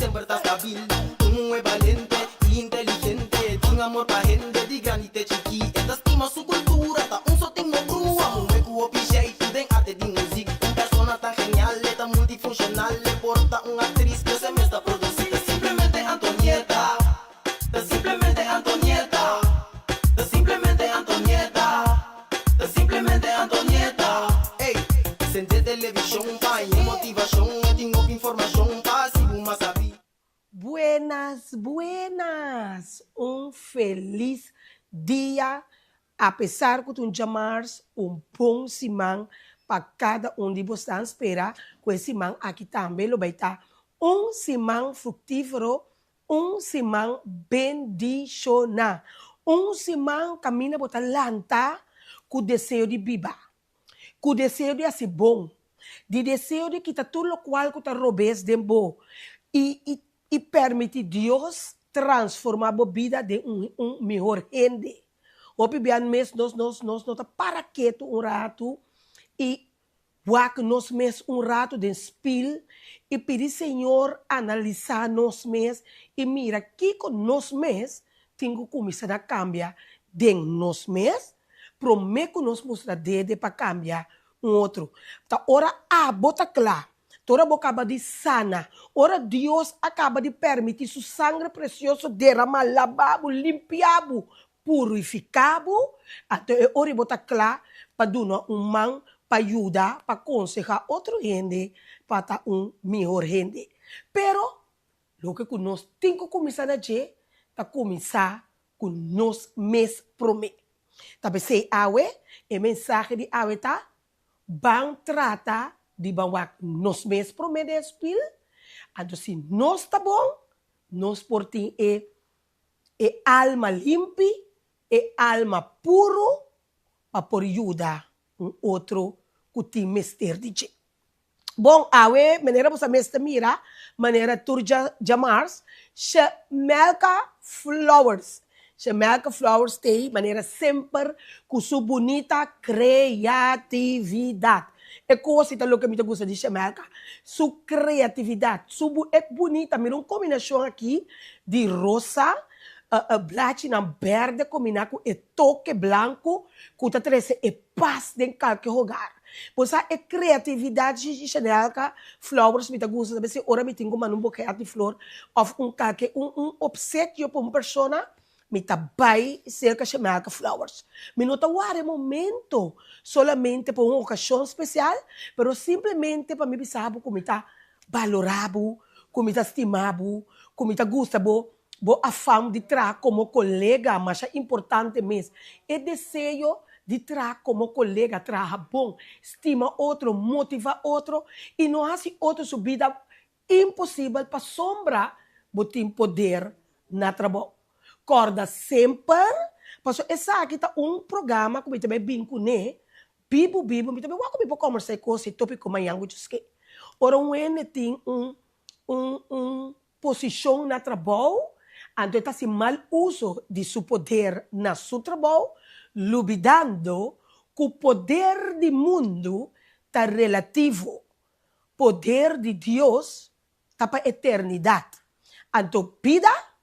Semper ta stabil. Un muhé balente i inteligente. Tin amor pa hende di grandi te chikí. E ta stima su kultura, ta un so tin no brua. Muhé ku hopi jeitu den arte di muzik. Un persona tan genial, e ta multifunshonal. E por ta un aktris, pero e mes ta produsí. Ta simplemente Antonieta. Ta simplemente Antonieta. Ta simplemente Antonieta. Ta simplemente Antonieta. Ey, sende televishon pa haña motivashon. E tin hopi informashon pa hasi bo mas sabí. Buenas buenas! Un felis dia apesar ku ta un djamars, un bon siman pa kada un di bosnan. Spera ku e siman aki tambe lo bai ta un siman fruktífero, un siman bendishoná, un siman kaminda bo ta lanta ku deseo di biba, ku deseo di hasi bon, di deseo di kita tur lokual ku ta robes den bo i i i permití Dios transformá bo bida den un un mihor hende. Hopi bia mes nos nos nos no ta para ketu un ratu i Wak nos mes un ratu den spil i pidi Señor analisá nos mes i mira kiko nos mes tin ku kuminsá na kambia den nos mes promé ku nos mustra dede pa kambia un otro. Ta ora abo ta kla, ta ora bo kaba di sana, ora Dios a kaba di permití su sangre presioso derama, laba bo, limpia bo, Purifiká bo, anto e ora bo ta kla pa duna un man pa yuda, pa konsehá otro hende pa ta un mihor hende. Pero, loke ku nos tin ku kuminsá na dje ta kuminsá ku nos mes promé. Ta p'esei awe, e mensahe di awe ta, Ban trata di ban wak nos mes promé den e spil, anto si nos ta bon, nos por tin e e alma limpi, e alma puru pa por yuda un otro ku tin mester di dje. Bon, awe manera bo sa mester mira, manera tur djamars, Shemelka Flowers. Shemelka Flowers t'ei manera semper ku su bunita kreatividat. E kos ei ta loke mi ta gusta di Shemelka, su kreatividat, su bu e bunita, mira un kombinashon aki di rosa, blachinan berde kombiná ku e toke blanku ku ta trese e pas den kalke hogar. Bo sa e kreatividat di Shemelka Flowers mi ta gusta, ta besi ora mi tin ku manda un boket di flor òf un kalke un un opsekio pa un persona, Mi ta bai serka Shemelka Flowers. Mi no ta wara e momento solamente pa un okashon spesial, pero simplemente pa mi bisa bo ku mi ta balorá bo, ku mi ta stima bo, ku mi ta gusta bo, bo afan di traha komo kolega, masha importante mes. E deseo di traha komo kolega, traha bon, stima otro, motivá otro i no hasi otro su bida Imposibel pasobra bo tin poder na trabou. Kòrda semper, pasobra esaki ta un programa ku mi ta bai bin kuné, bibu bibu, mi ta bai wak ku mi por kòmbersá e kos ei tópiko mañan ku djis ke. Ora un hende tin un un un posishon na trabou, anto e ta hasi mal uso di su poder na su trabou, lubidando ku poder di mundu ta relativo. Poder di Dios ta pa eternidat. Anto bida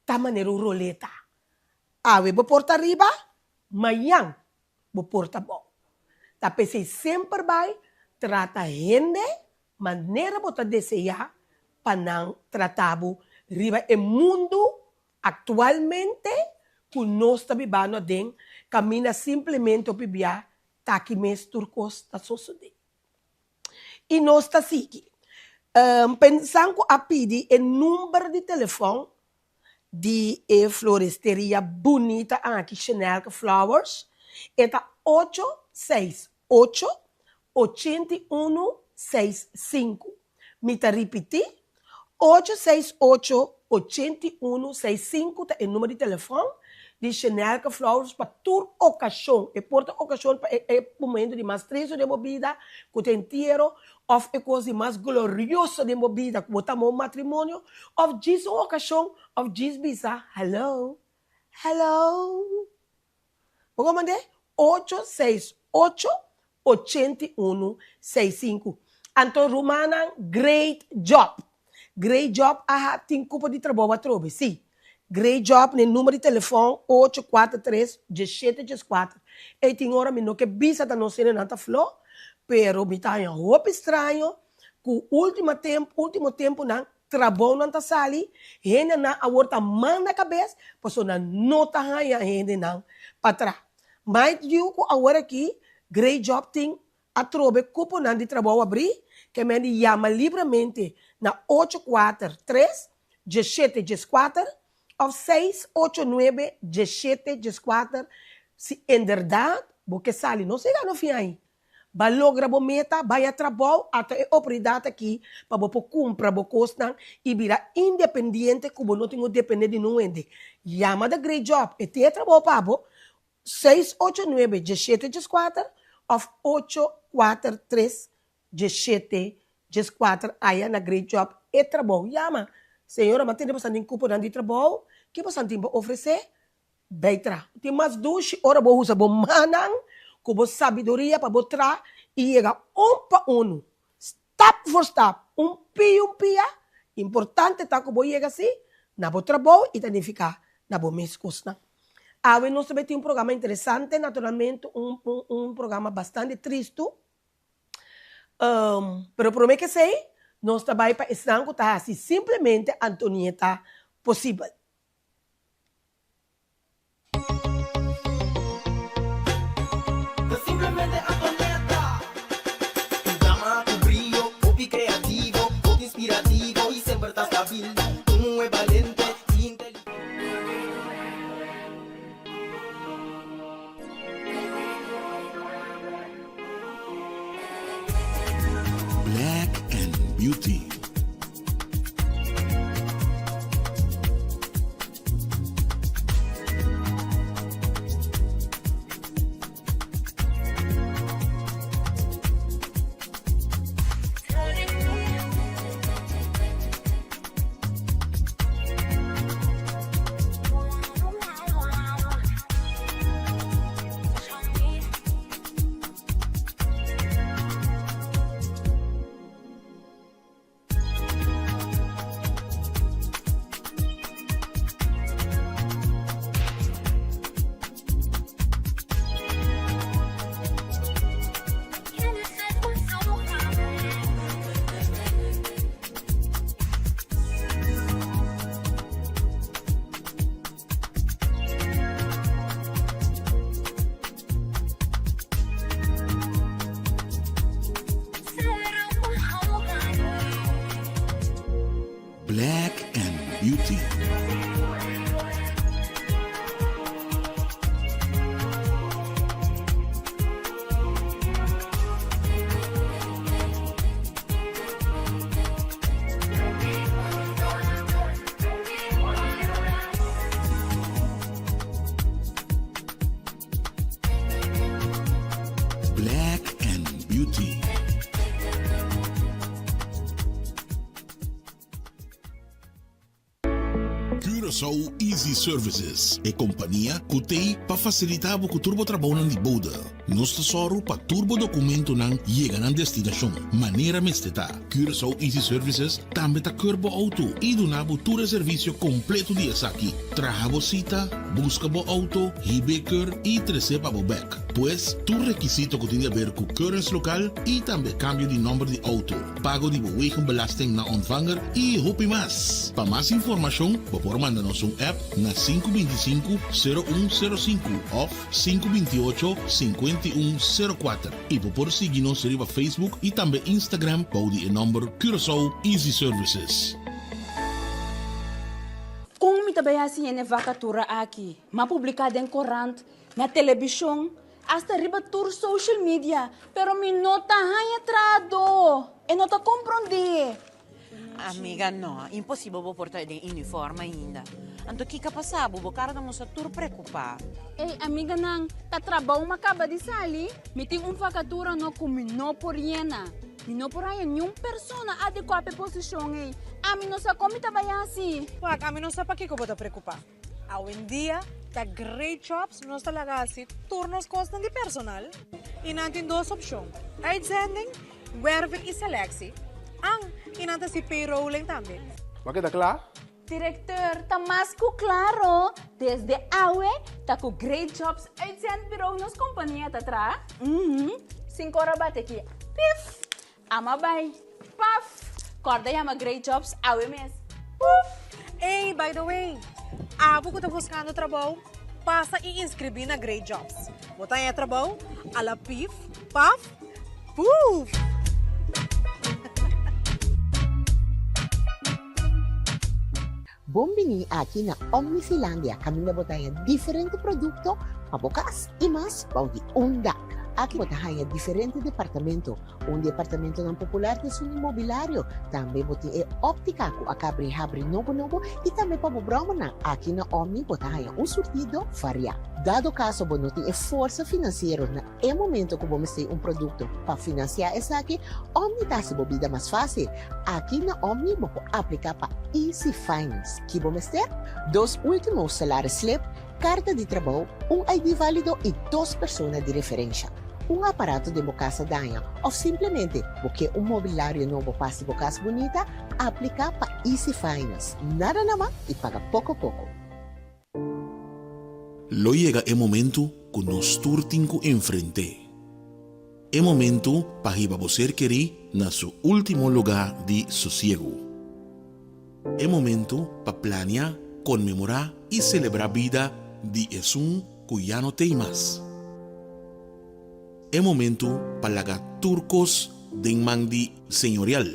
ta manera un roleta. Awe bo por ta riba, mañan bo por ta bou. Ta p'esei semper bai trata hende manera bo ta deseá pa nan trata bo riba e mundu aktualmente ku nos ta bibando aden, kaminda simplemente hopi bia ta aki mes tur kos ta sosodé. I nos ta sigui. Pensan ku a pidi e number di telefòn di e floresteria bunita aki, Chanelka Flowers, e ta ocho seis ocho, 81 seis sinku. Mi ta ripití, Ocho seis ocho, 81 seis sinku ta e number di telefòn di Shenelka Flowers pa tur okashon. E por ta okashon pa e e momento di mas tristu den bo bida, ku ta entiero, òf e kos di mas glorioso den bo bida, ku bo ta mo matrimonio, òf djis un okashon, òf djis bisa hello, hello. Bo komand'é? Ocho seis ocho, 81 seis sinku. Anto rumannan great job! Great Job a tin kupo di trabou atrobe, sí. Great Job na e number di telefòn ocho kuater tres diesshete dieskuater. Ey tin ora mi no ke bisa ta nos hendenan ta flo, pero mi ta haña hopi straño ku ultima tempu, ultimo tempunan trabounan ta sali, hendenan awor ta manda kabes pasobra nan no ta haña hendenan pa traha. Mind you ku awor aki Great Job tin Atrobe kuponan di trabou abrí, ke men di yama libramente na ocho kuater tres, diesshete dieskuater òf seis ocho nuebe, diesshete dieskuater si inderdat bo ke sali. No siga no fin ahi. Ba logra bo meta, bai a trabou, ata e oportunidat aki pa bo por kumpra bo kosnan i bira independiente ku bo no tin ku depende di nun hende. Yama The Great Job, e tin e trabou pa bo. Seis ocho nuebe diesshete dieskuater òf ocho kuater tres diesshete dieskuater aya na Great Job e trabou yama señora m'a tende bosan tin kuponan di trabou ke bosan tin pa ofresé bay tra tin mas dushi ora bo usa bo mannan ku bo sabiduria pa bo tra i yega un pa unu stap voor stap un pia un pia importante ta ku bo yega si na bo trabou i ta nifiká na bo mes kosnan. Awe nos ta bay tin un programa interesante, naturalmente un un programa bastante tristu, pero prome ke esey nos ta bay pa esnan ku ta hasi simplemente Antonieta posibel. Ta simplemente Antonieta. Un dama ku brio, hopi kreativo, hopi inspirativo i semper ta stabil. Un muhé balente i inteligente. Black and Beauty. Black and Beauty. Black and Beauty. Curaçao Easy Services, e kompania ku t'ei pa fasilitá bo ku tur bo trabounan di bode. Nos ta sòru pa tur bo dokumentonan yega nan destinashon manera mester ta. Curaçao Easy Services tambe ta keur bo outo i duna bo tur e servisio kompleto di esaki. Traha bo sita, buska bo outo, hib'é keur i tres'é pa bo bèk. Pues, tur rekisito ku tin di aber ku keuringslokaal i tambe kambio di nòmber di outo, pago di bo wegenbelasting na ontvanger i hopi mas. Pa mas informashon bo por manda nos un app na sinku 25, sero un, sero sinku òf sinku 28, 51, sero kuater. I bo por sigui nos riba Facebook i tambe Instagram bou di e nòmber Curaçao Easy Services. Kon mi ta bai hasi hende vakatura aki? M'a publiká den korant, na telebishon, asta riba tur social media, pero mi no ta haña trahadó. E no ta komprondé. Amiga, no, imposibel bo por ta den uniform ainda. Anto kiko a pasa bo? Bo kara ta mustra tur preokupá. Ey, amiganan, ta trabou m'a kaba di sali. Mi tin un vakatura no ku mi no por yena. Mi no por haña niun persona adekuá pa e posishon ey. Ami no sa kon mi ta bai hasi. Wak, ami no sa pakiko bo ta preokupá. Awendia ta Great Jobs nos ta laga hasi tur nos kosnan di personal i nan tin dos opshon, uitzending, werving i selectie. An, I nan ta hasi payrolling tambe. Bo a keda kla? Directeur, ta mas cu claro, desde awe ta cu Great Jobs Uitzendbureau nos compania ta traha. Uhmm, sin cora bate aki, pif! Ama bay, paf! Corda yama Great Jobs awe mes, puf! Ey, by the way, abo cu ta buscando trabou, pasa y inscribi na Great Jobs. Bo ta haña trabou a la pif, paf, puf! Bon bini aki na Omnifilandia kaminda bo ta haña diferente produkto pa bo kas i mas bou di un dak. Aki bo ta haña diferente departamento. Un di e apartamentonan popular ta esun di mobilario. Tambe bo tin e óptika ku a kabri habri nobo nobo i tambe pa bo bròmernan. Aki na Omni bo ta haña un surtido variá. Dado kaso bo no tin e forsa finansiero na e momento ku bo mester un produkto pa finansiá esaki, Omni ta hasi bo bida mas fásil. Aki na Omni bo por apliká pa Easy Finance. Ki bo mester? Dos último salaris slip, karta di trabou, un ID válido i dos persona di referensha. Un aparato den bo kas a daña òf simplemente bo ke un mobilario nobo pa hasi bo kas bunita? Apliká pa Easy Finance. Nada na man i paga poko poko. Lo yega e momentu ku nos tur tin ku enfrent'é. E momentu pa hiba bo ser kerí na su último lugá di sosiegu. E momentu pa plania, konmemorá i selebrá bida di esun ku ya no t'ei mas. E momentu pa laga tur kos den man di Señorial.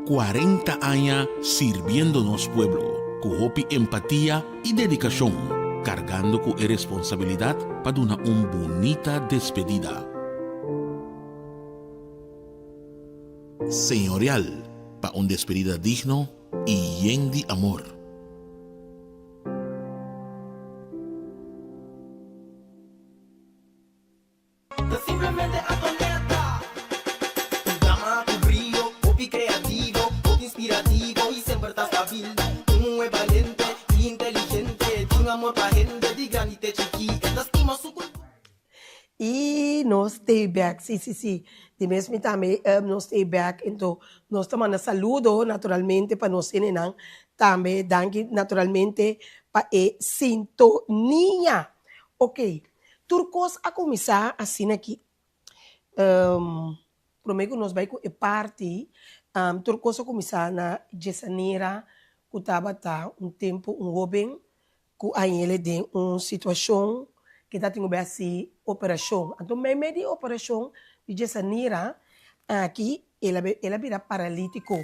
40 aña sirbiendo nos pueblo ku hopi empatia i dedikashon, kargando ku e responsabilidat pa duna un bunita despedida. Señorial pa un despedida digno i yen di amor. Ta simplemente Antonetta. Un dama ku brio, hopi kreativo, hopi inspirativo i semper ta stabil. Un muhé balente i inteligente, tin amor pa hende di grandi te chikí. E ta stima su kultura. I nos stay back, si si si, di mes mi tambe nos stay back, ento nos ta manda saludo naturalmente pa nos hendenan tambe, danki naturalmente pa e sintonia. Ok, Tur kos a kuminsá asina ki promé ku nos bai ku e parti, tur kos a kuminsá na Jesanira ku tabata un tempu un hóben ku a yele den un situashon ke ta tin ku bai hasi operashon. Anto meimei di e operashon di Jesanira aki el a el a bira paralítiko.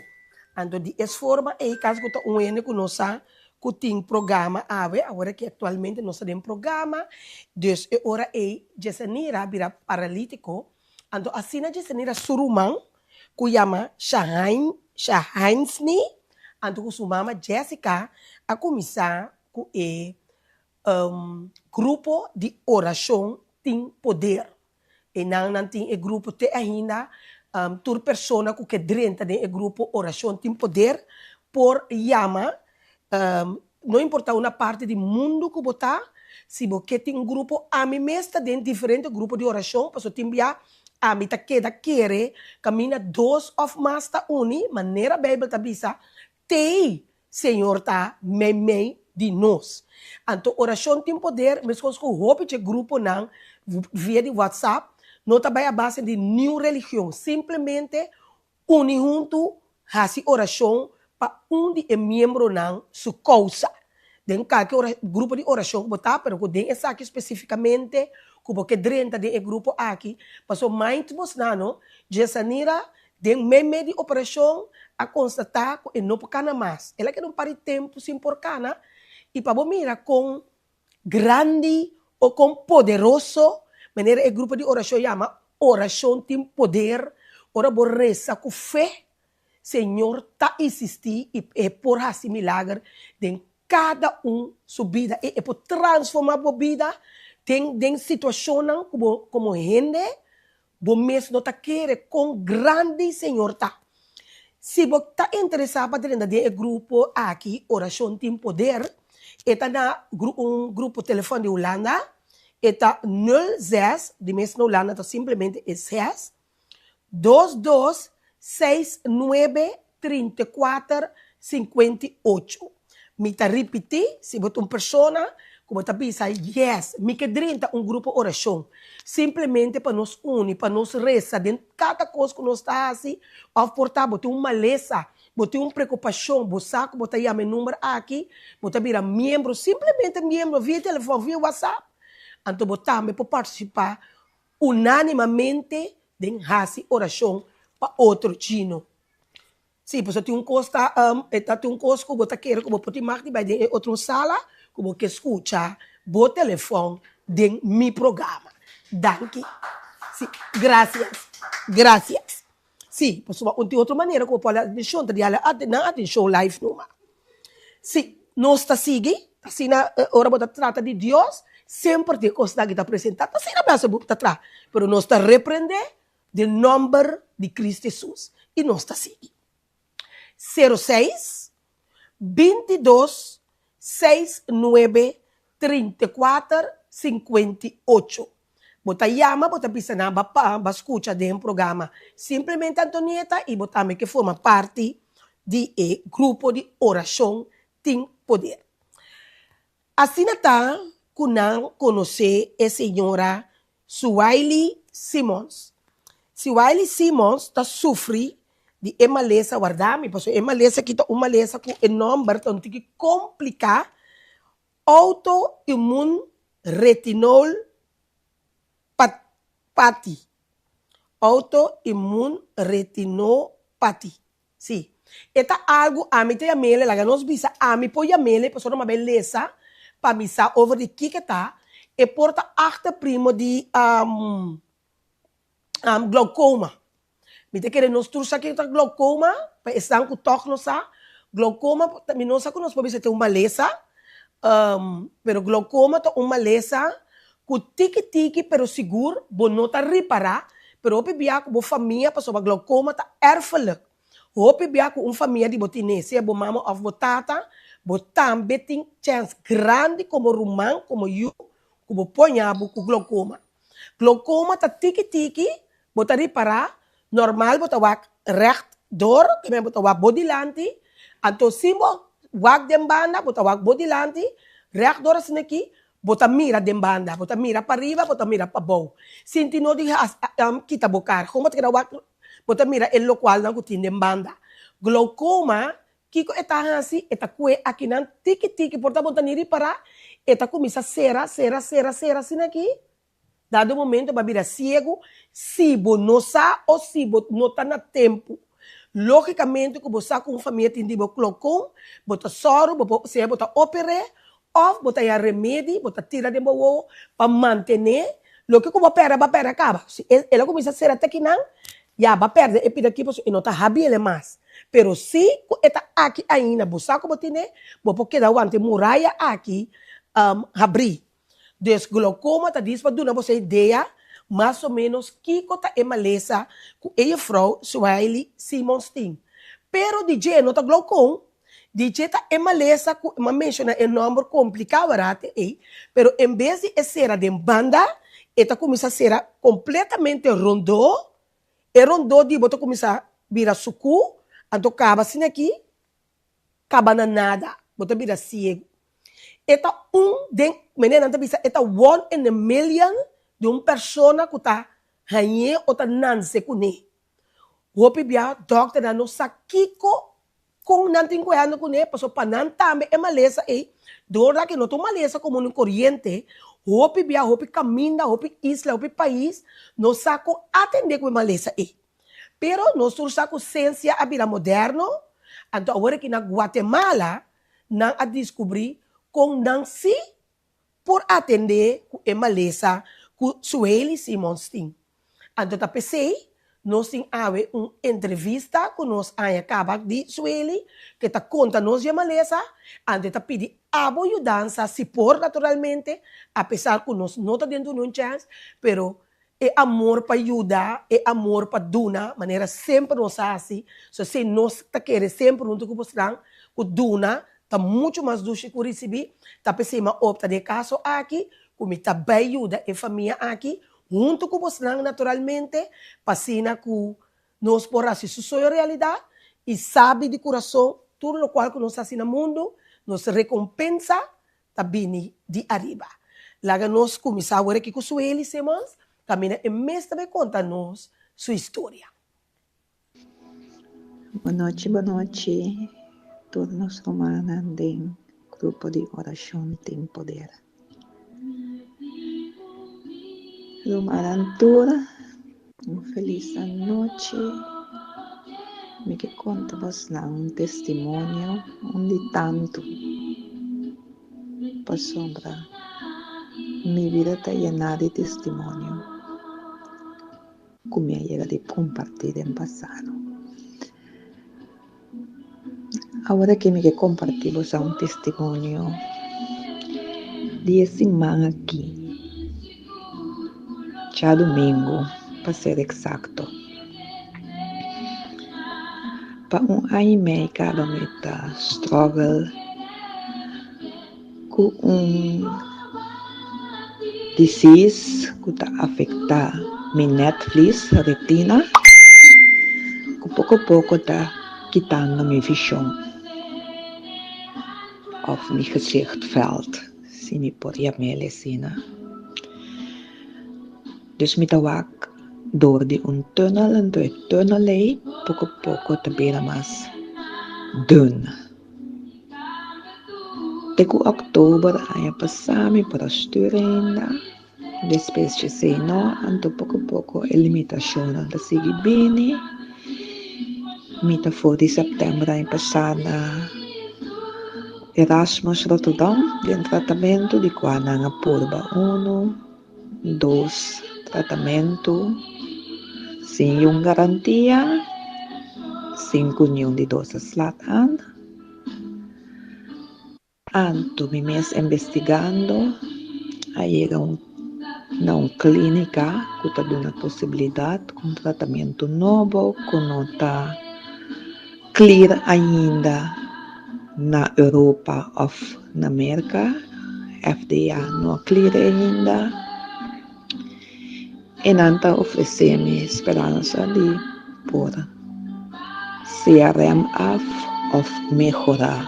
Anto di es forma ei kasi ku ta un hende ku no sa ku tin programa awe, awor aki aktualmente nos ta den programa, dus e ora ei Jesanira a bira paralítiko, anto asina Jesanira su ruman ku yama Shahain Shahainsni anto ku su mama Jessica a kuminsá ku e grupo di orashon tin poder. Einan nan tin e grupo te ainda tur persona ku ke drenta den e grupo Orashon Tin Poder por yama no importa una parti di mundu ku bo ta si bo ke tin un grupo ami mes ta den diferente grupo di orashon pasobra tin bia ami ta keda kere kaminda dos òf mas ta uni manera beibel ta bisa T'ei Señor ta meimei di nos. Anto orashon tin poder, meskos ku hopi dje gruponan via di WhatsApp no ta bai a base di niun religion, simplemente uni huntu hasi orashon pa un di e miembronan su kousa. Den kalke ora grupo di orashon ku bo ta, pero ku den esaki spesifikamente ku bo ke drenta den e grupo aki, pasobra maint bosnan no, Djesanira Den meimei di operashon a konstatá ku e no por kana mas. El a keda un par di tempu sin por kana i pa bo mira kon grandi o kon poderoso, manera e grupo di orashon yama, orashon tin poder, ora bo resa ku fe, Señor ta insistí i e por hasi milager den kada un su bida. E por transformá bo bida den den situashonnan ku bo komo hende Bo mes no ta kere kon grandi Señor ta. Si bo ta interesá pa drenta den e grupo aki Orashon Tin Poder, e ta na un grupo telefòn di Hulanda, e ta nul zes, di mes na Hulanda ta simplemente e zes, dos dos. 69 34 58. Mi ta ripití, si bo ta un persona ku bo ta bisa, Yes, mi ke drenta un grupo orashon, simplemente pa nos uni, pa nos resa den kada kos ku nos ta hasi, òf por ta bo tin un malesa, bo tin un preokupashon, bo sa ku bo ta yama e number aki, bo ta bira miembro, simplemente miembro via telefòn, via WhatsApp, anto bo tambe por partisipá unánimamente den hasi orashon pa otro chino. Sí, pasobra tin un kos ta, e ta tin un kos ku bo ta kere ku bo por tin mag di bai den e otro sala ku bo ke skucha bo telefòn den mi programa. Danki. Sí, grasias. Grasias. Sí, pasobra un tin otro manera ku bo por hala atenshon, ta di hala nan atenshon live numa. Sí, nos ta sigui, asina ora bo ta trata di Dios, semper tin e kosnan aki ta presentá, ta asina Beelzebub ta traha, pero nos ta reprendé Den nomber di Cristo Hesus y nos ta sigui. Sero seis, bintidos, seis nuebe, trintakuater, sinkuentichocho. Bo ta yama, bo ta bisa nan ba pa ba skucha den programa Simplemente Antonieta y bo tambe ke forma parti di e grupo di orashon Tin Poder. Asina ta ku nan konosé e señora Suwaily Simons. Suwaily Simons ta sufri di e malesa, warda mi, pasobra e malesa aki ta un malesa ku e nòmber ta un tiki kompliká, Autoimmune Retinol Pathy. Autoimmune Retinopathy. Sí. E ta algu ami ta yam'ele, laga nos bisa ami por yam'ele pasobra mi a bai lesa pa mi sa over di kiko e ta, e por ta achter primo di glaucoma. Mi ta kere nos tur sa kiko ta glaucoma, pa esnan ku tòg no sa, glaucoma mi no sa ku nos por bisa ta un malesa, pero glaucoma ta un malesa ku tiki tiki pero sigur bo no ta ripará, pero hopi bia ku bo famia pasobra glaucoma ta erfelijk. Hopi bia ku un famia di bo tine, sea bo mama òf bo tata, bo tambe tin chèns grandi komo ruman, komo yu, ku bo poña bo ku glaucoma. Glaucoma ta tiki tiki, bo ta ripará, normal bo ta wak règt dor, tambe bo ta wak bo dilanti, anto si bo wak den banda bo ta wak bo dilanti, règt dor asina aki, Bo ta mira den banda, bo ta mira pariba, bo ta mira pabou. Sinti no di kita bo kar. Kon bo ta keda wak? Bo ta mira e lokualnan ku tin den banda. Glaukoma, kiko e ta hasi? E ta kue akinan tiki tiki, por ta bo ta ni ripará, e ta kuminsá sera, sera, sera, sera asina aki. Dado momento bo a bira ciego si bo no sa o si bo no ta na tempu. Logicamente cu bo sa cu un famia tin di bo clocon, bo ta sòru, bo por sea bo ta oper'é of bo ta haña remedi, bo ta tira den bo wowo pa mantené loke cu bo a pèrdè, bo a pèrdè caba. Si el a cuminsa sera te kinan, ya bo a pèrdè e pida aki pasobra e no ta habiel e mas. Pero si cu e ta aki ainda, bo sa cu bo tine, bo por keda wanta e muraya aki habrí. Dus glaucoma ta dis pa duna boso idea mas o menos kiko ta e malesa ku e jefrou Suhaili Simons tin. Pero di dje no ta glaucom, di dje ta e malesa ku m'a menshona e nomber kompliká warate ei, pero en bes di e sera den banda e ta kuminsá sera kompletamente rondó, e rondó di bo ta kuminsá bira sukú, anto kaba asina aki kaba na nada, bo ta bira siegu. E ta un den, mene nan ta bisa e ta one in a million di un persona ku ta hañ'é o ta nanse kuné. Hopi bia dòkternan no sa kiko kon nan tin ku hèndel kuné pasobra pa nan tambe e malesa ei, dor la ke no ta un malesa komun i koriente, hopi bia, hopi kaminda, hopi isla, hopi pais no sa kon atendé ku e malesa ei. Pero nos tur sa ku siensia a bira moderno, anto awor aki na Guatemala nan a diskubrí kon nan sí por atendé ku e malesa ku Suhailey Simons tin. Anto ta p'esei nos tin awe un entrevista ku nos aña kaba di Suhailey ke ta konta nos di e malesa, anto e ta pidi abo yudansa si por naturalmente, apesar ku nos no ta den duna un chèns, pero E amor pa yuda, e amor pa duna, manera semper nos a hasi, so esei nos ta kere semper huntu ku bosnan, ku duna ta muchu mas dushi ku risibí, ta p'esei mi a opta den e kaso aki ku mi ta bai yuda e famia aki huntu ku bosnan naturalmente, pa asina ku. Nos por hasi su soño realidat i sabi di kurason tur lokual ku nos hasi na mundu, nos rekompensa ta bini di ariba. Laga nos kuminsá awor aki ku Suely Simons, kaminda e mes ta bai konta nos su historia. Bonochi bonochi tur nos rumannan den grupo di orashon tin poder. Rumannan tur un felis anochi. Mi ke konta bosnan un testimonio un di tantu pasobra mi bida ta yená di testimonio. Ku mi a yega di kompartí den pasado. Awor aki mi ke kompartí boso un testimonio di e siman aki, djadumingu pa ser eksakto. Pa un aña i mei kaba mi ta struggle Ku un disease ku ta afektá mi netvlies, retina, ku poko poko ta kitando mi vishon òf mi gezichtveld, si mi por yam'el asina. Dus mi ta wak dor di un tùnel, anto e tùnel ei poko poko ta bira mas dun. Te ku òktober aña pasá mi por a stür ainda, despues djesei no, anto poko poko e limitashonnan ta sigui bini. Mi ta for di sèptèmber aña pasá na Erasmus Rotterdam den tratamentu di kua nan a purba unu, dos tratamentu sin yun garantia, sin ku niun di dos a slat an. Anto mi mes investigando a yega un na un klínika ku ta duna posibilidat ku un tratamentu nobo ku no ta clear ainda na Europa òf na Merka, FDA no a clear ainda. E nan ta ofresé mi speransa di por sea rem af òf mehorá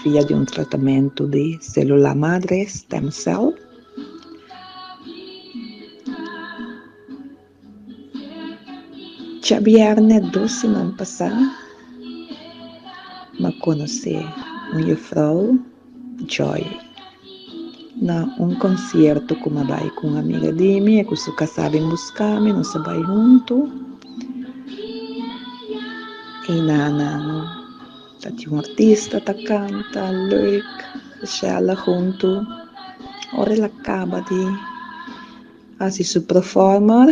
via di un tratamentu di selula madre, stem cell. Djabièrnè dos siman pasá m'a konosé un jufrou, Joy, na un konsierto ku m'a bai ku un amiga di mi, e ku su kasá bin buska mi, nos a bai huntu. I nan ta tin un artista ta kanta, leuk, gezellig huntu. Ora el a kaba di. Hasi su proforma,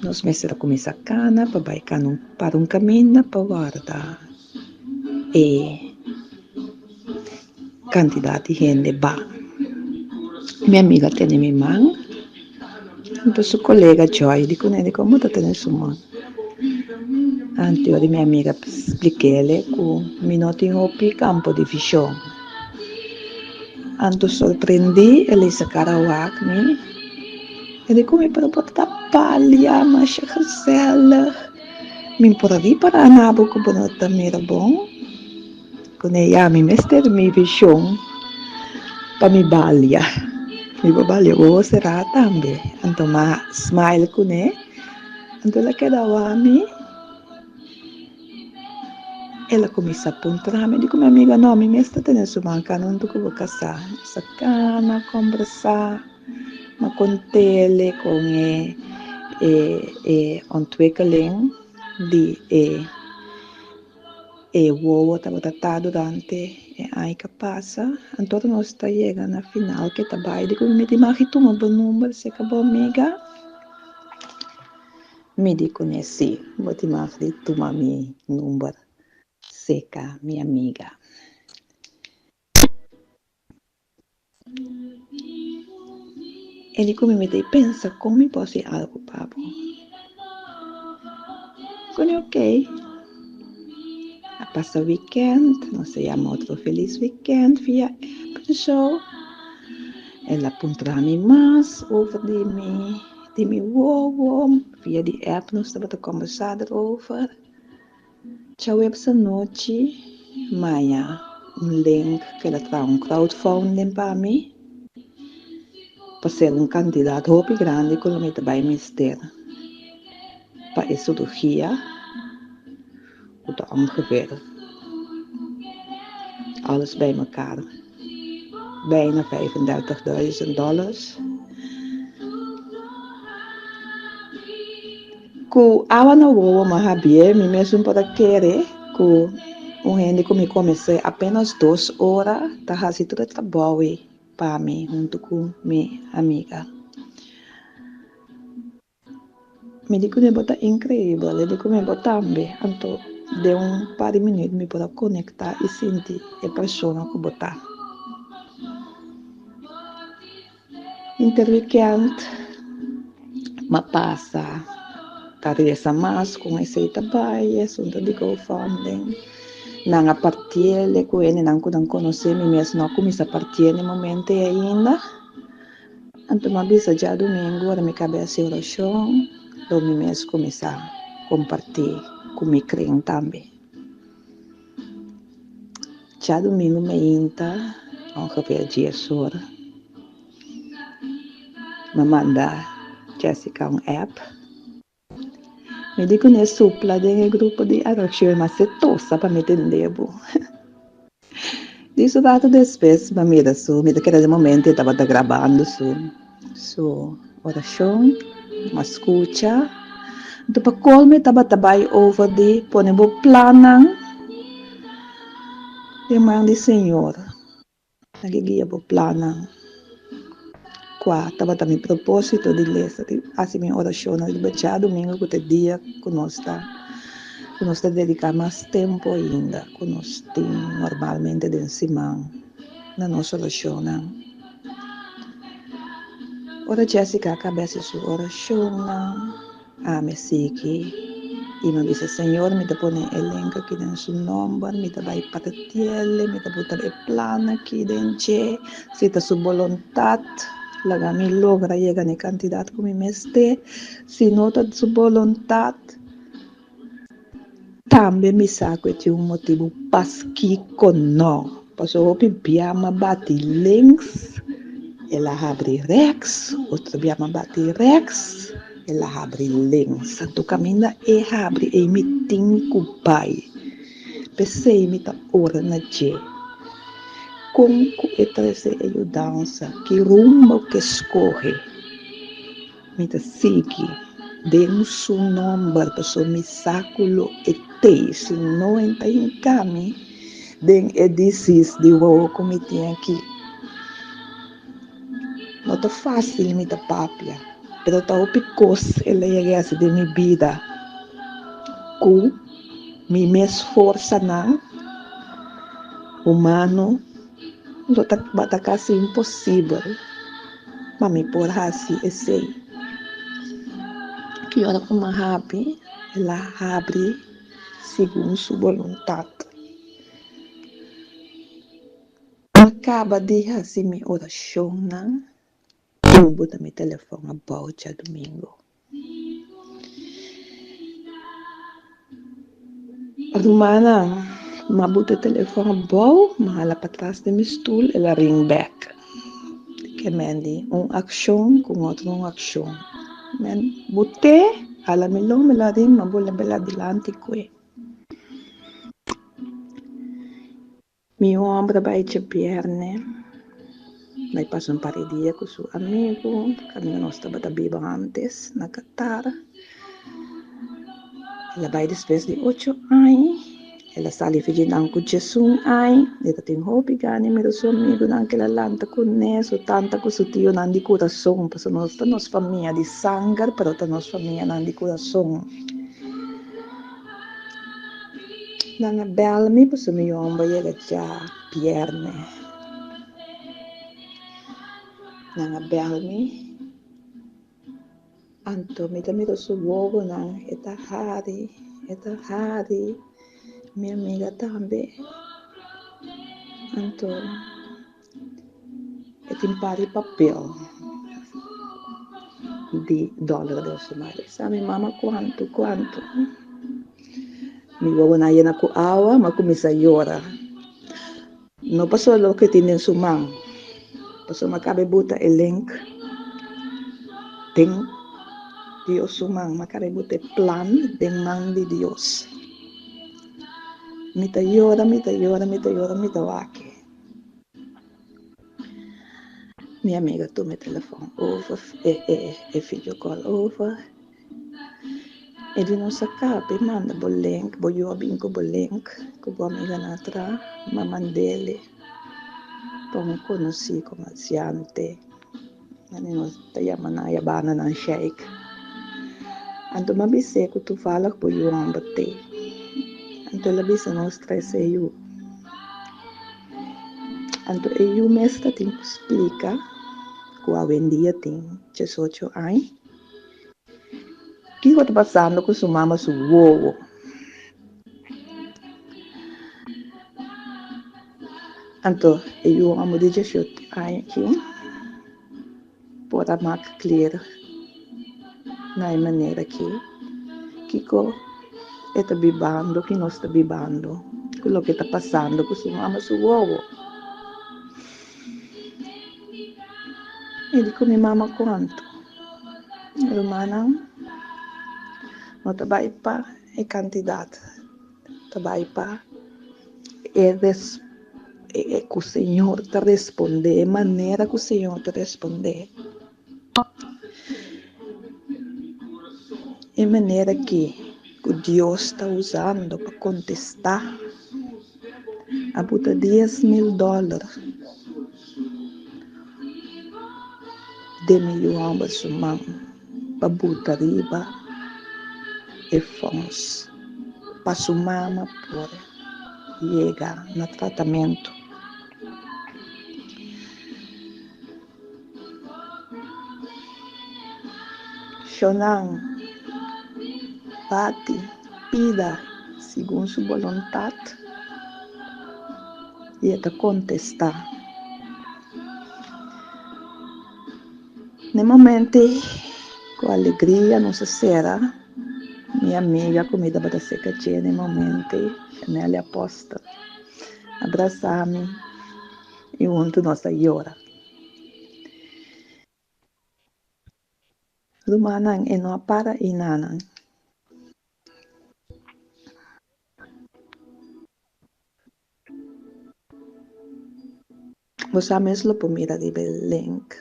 nos mester a kuminsá kana pa bai kana un para un kaminda pa warda e kantidat di hende ba. Mi amiga tene mi man, anto su kolega Joy di kuné di komo ta tene su man. Anto di mi amiga splik'é ku mi no tin hopi kampo di vishon. Anto sorprendí Elisa kara wak mi. E di ku mi pero bo ta palia masha gezellig. Mi por a ripará na bo ku bo no ta mira bon. Kuné ya mi mester mi vishon pa mi balia. Mi por balia wowo será tambe. Anto m'a smile kuné. Anto el a keda wak mi. El a kuminsá puntra mi, di ku mi amiga, No, mi mes ta tene su man kana huntu ku bo kasá. Nos a kana, kombersá, m'a kont'el kon e e e ontwikkeling di e e wowo tabata ta durante e aña ku a pasa. Anto nos ta yega na final ke ta bai, di ku mi di magi tuma bo number serka bo amiga. Mi di kuné, Sí, bo tin mag di tuma mi number seka mi amiga. E di ku mi, Mi ta pensa kon mi por hasi algu pa bo. Kuné, Okey. A pasa wikènt, nos a yama otro felis wikènt via app en so. El a puntra mi mas over di mi. Di mi wowo, via di app nos tabata kombersá erover. Djaweps anochi maya un link ku el a traha un crowdfunding pa mi pa ser un kantidat hopi grandi ku lo mi ta bai mester pa e surugia ku ta ongeveer alles bij mekaar bijna 35 duizend dollars. Ku awa na wowo m'a habié, mi mesun por a kere ku un hende ku mi komesé apenas dos ora ta hasi tur e trabou ei pa mi huntu ku mi amiga. Mi di kuné bo ta inkreibel, e di kuné bo tambe. Anto den un par di minüt mi por a konektá i sinti e persona ku bo ta. Inter wikènt m'a pasa ta resa mas kon esei ta bai, asuntu di GoFunding. Nan a partiel ku hendenan ku nan konosé, mi mes no a kuminsá partié na e momento ei ainda. Anto m'a bisa djadumingu ora mi kab'é hasi orashon lo mi mes kuminsá kompartí ku mi kren tambe. Djadumingu meinta ongeveer dies or m'a manda Jessica un app. Mi di ku ne supla den e grupo di adorashon e mas setosa pa mi tende bo. Di su rato despues mi a mira su, mi ta kere den momento e tabata grabando su su orashon, mi a skucha. Anto pa kolmo e tabata bai over di pone bo plannan den man di Señor. Aki guia bo plannan. Kua tabata mi propósito di lesa di hasi mi orashonnan riba djadumingu ku ta e dia ku nos ta ku nos ta dediká mas tempu ainda ku nos tin normalmente den siman na nos orashonnan. Ora Jessica a kaba hasi su orashonnan. Ami sigui i mi a bisa, Señor, mi ta pone e link aki den su nomber, mi ta bai partiel, mi ta buta e plan aki den dje, si ta su boluntat, laga mi logra yega na e kantidat ku mi mester, si no ta su boluntat, Tambe mi sa ku e tin un motibu paskiko no. Pasobra hopi bia m'a bati links, el a habri rèks, otro bia m'a bati rèks, el a habri links. Anto kaminda e habri ei mi tin ku bai. P'esei mi ta ora na dje. Kon ku e trese e yudansa, ki rumbo ku e skohe? Mi ta sigui den su nomber pasobra mi sa ku lo e tei si no e ta hinka mi den e disis di wowo ku mi tin aki. No ta fásil mi ta papia, pero ta hopi kos el a yega hasi den mi bida ku mi mes forsanan humano Lo tabata kasi imposibel pa mi por hasi esei. Ki ora ku mi a habri, el a habri segun su boluntat. Mi a kaba di hasi mi orashonnan i mi buta mi telefòn abou djadumingu. Rumannan, m'a buta e telefòn abou, m'a hala patras den mi stul, el a ring bèk. Ke men di un akshon ku un otro un akshon. Men but'é, hala mi lon, mi la ring, m'a bula bela dilanti ku e. Mi homber a bai djabierne, bai pasa un par di dia ku su amigu, kaminda nos tabata biba antes na Qatar. El a bai despues di ocho aña, el a sali Vietnam ku diesun aña, e ta tin hopi gana di mira su amigunan ku el a lanta kuné, su tanta ku su tionan di kurason, pasobra nos ta nos famia di sanger, pero ta nos famianan di kurason. Nan a bel mi pasobra mi yomber a yega djabierne. Nan a bel mi, anto mi ta mira su wowonan, e ta hari, e ta hari, mi amiga tambe. Anto e tin par di papel. di dòler den su man. Sa mi mama kuantu, kuantu. Mi wowonan a yena ku awa, mi a kuminsá yora. No pasobra loke tin den su man, pasobra mi a kaba e buta e link den Dios su man, mi a kaba e buta e plan den man di Dios. Mi ta yora, mi ta yora, mi ta yora, mi ta wak. Mi amiga tuma e telefòn over, e e e video call over. E di nos a kaba e manda bo link, bo yu a bin ku bo link ku bo amiganan a traha, mi a mand'el pa un konosí komersiante, nos ta yama nan yabana nan sheik. Anto mi a bis'é ku toevallig bo yu hòmber t'ei. Anto el a bisa nos trese e yu. Anto e yu mes ta tin ku splika ku awendia tin diesocho aña. Kiko ta pasando ku su mama su wowo? Anto e yu hòmber di dieshocho aña aki por a mak clear na e manera aki kiko e ta bibando, ki nos ta bibando, ku loke ta pasando ku su mama su wowo. E di ku mi mama kuantu? Rumannan, no ta bai pa e kantidat, ta bai pa e res e ku Señor ta respondé, e manera ku Señor ta respondé. E manera ki ku Dios ta usando pa kontestá a buta 10,000 dòler den mi yu hòmber su man pa buta riba e fòns pa su mama por yega na tratamentu. Shonnan bati pida segun su boluntat i e ta kontestá. Na e momento ei, ku alegria nos a sera mi amiga ku mi tabata serka dje na e momento ei, Shanelly Apostel, a brasa mi i huntu nos a yora. Rumannan, e no a para einanan. Bo sa mes lo por mira riba e link.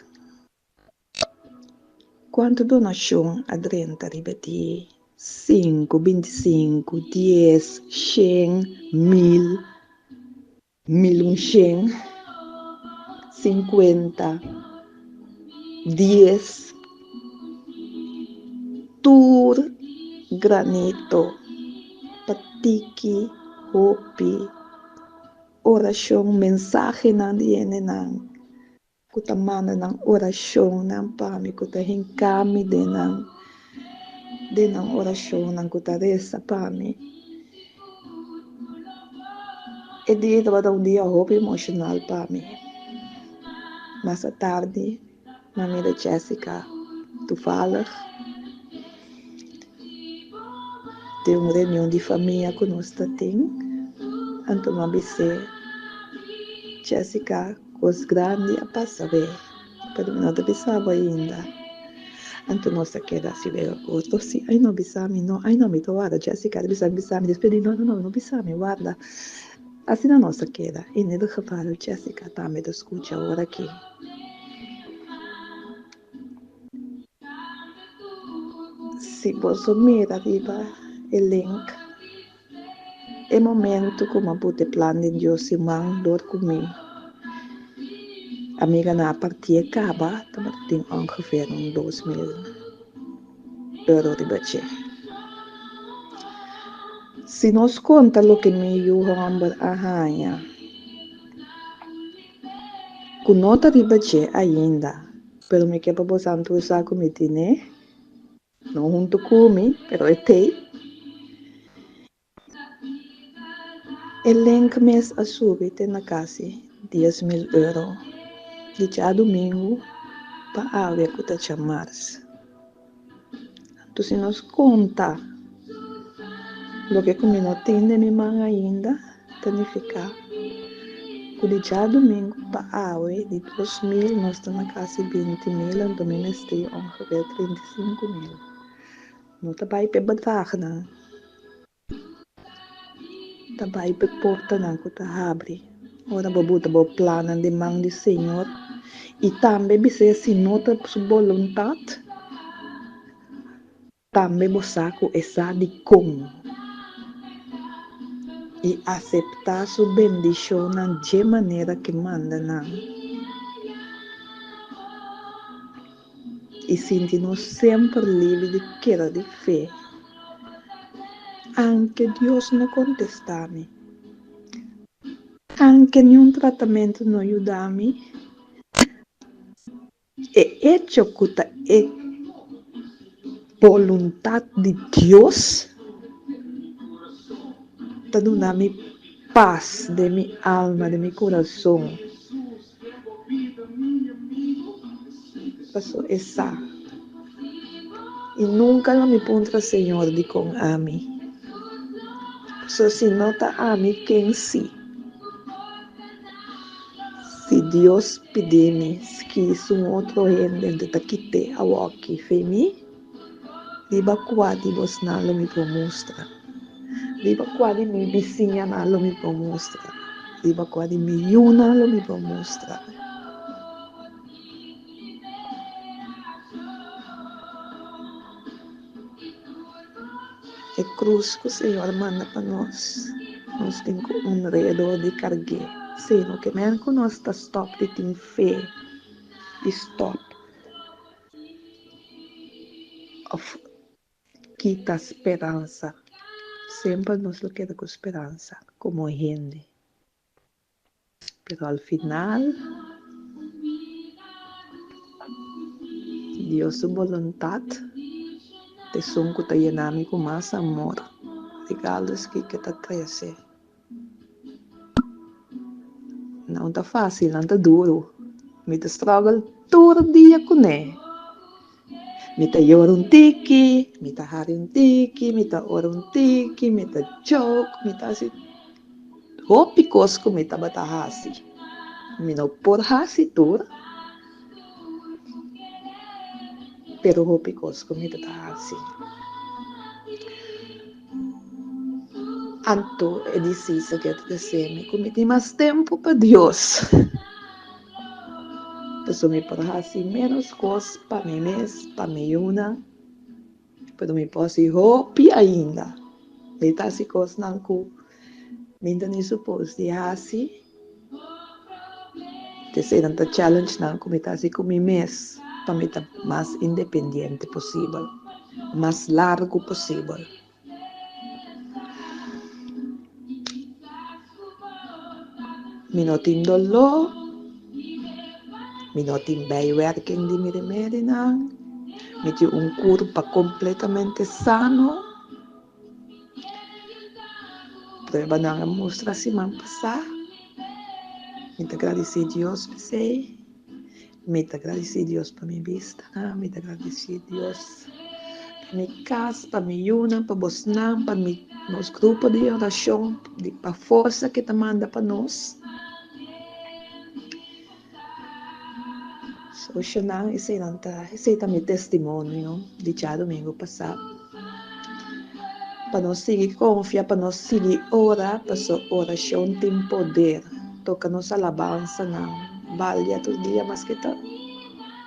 Kuantu donashon a drenta riba di sinku, bintisinku, dies, shen, mil, Milun shen, sinkuenta, dies, tur granito pa tiki hopi orashon mensahenan di hendenan ku ta manda nan orashonnan pa mi ku ta hinka mi den nan den nan orashonnan ku ta resa pa mi. E dia tabata un dia hopi emoshonal pa mi. Mas atardi mi a mira Jessica toevallig den un reunion di famia ku nos ta tin, anto mi a bis'é, Jessica, kos grandi a pasa be. Pero mi no ta bisa bo ainda. Anto nos a keda asi wega ku otro. Si, ai no bisa mi no, ai no mi ta warda. Jessica ta bisa mi bisa mi, despues di no no no no bisa mi warda. Asina nos a keda. In ieder geval Jessica tambe ta skucha ora aki. Si boso mira riba e link, e momento ku mi a buta e plan den Dios siman dor ku mi amiganan a partié kaba tabata tin ongeveer un 2000 euro riba dje. Si nos konta loke mi yu hòmber a haña ku no ta riba dje ainda, pero mi ke pa boso tur sa ku mi tine. No huntu ku mi, pero e t'ei. E link mes a subi te na kasi 10,000 euro di djadumingu pa awe ku ta djamars. Anto si nos konta loke ku mi no tin den mi man ainda, ta nifiká ku di djadumingu pa awe di 2000 nos ta na kasi 20.000, anto mi mester ongeveer 35.000. No ta bai p'e bedragnan. Ta bai p'e portanan ku ta habri ora bo buta bo plannan den man di Señor i tambe bis'é si no ta su boluntat, tambe bo sa ku e sa dikon i aseptá su bendishonnan dje manera k'e manda nan i sinti nos semper liber di keda di fe. Anke Dios no kontestá mi, anke niun tratamentu no yuda mi, e echo ku ta e boluntat di Dios ta duna mi pas den mi alma, den mi kurason. Paso e sa. I nunka lo mi puntra Señor dikon ami. Paso si no ta ami, ken si? Si Dios pidi mi skis un otro hende, anto ta kit'é awoki fe mi? Riba kua di bosnan lo mi por mustra? Riba kua di mi bisiñanan lo mi por mustra? Riba kua di mi yunan lo mi por mustra? E krus ku Señor manda pa nos, nos tin ku honr'é dor di karg'é. Sino ke men ku nos ta stòp di tin fe i stòp Of kita speransa. Semper nos lo keda ku speransa komo hende. Pero al final Dios su boluntat ta esun ku ta yena mi ku mas amor, regardless kiko ta trese. Nan ta fácil, nan ta duru. Mi ta struggle tur dia kuné. Mi ta yora un tiki, mi ta hari un tiki, mi ta ora un tiki, mi ta joke, mi ta hasi hopi kos ku mi tabata hasi. Mi no por hasi tur, pero hopi kos ku mi ta hasi. Anto e disisa ke ta desemi ku mi tin mas tempu pa Dios. Pasobra mi por hasi ménos kos pa mi mes, pa mi yunan, pero mi por hasi hopi ainda. Mi ta hasi kosnan ku mi ta ni supos di hasi. Eseinan ta challengenan ku mi ta hasi ku mi mes pa mi ta mas independiente posibel, mas largu posibel. Mi no tin doló, mi no tin bijwerking di mi remedinan, mi tin un kurpa kompletamente sano. Pruebanan a mustra siman pasá. Mi ta gradisí Dios p'esei. Mi ta gradisí Dios pa mi bistanan. Mi ta gradisí Dios pa mi kas, pa mi yunan, pa bosnan, pa mi nos grupo di orashon, pa forsa ke ta manda pa nos. Soshonan eseinan ta esei ta mi testimonio di djadumingu pasá. Pa nos sigui konfia, pa nos sigui ora, paso orashon tin poder. Toka nos alabansanan balia tur dia maske ta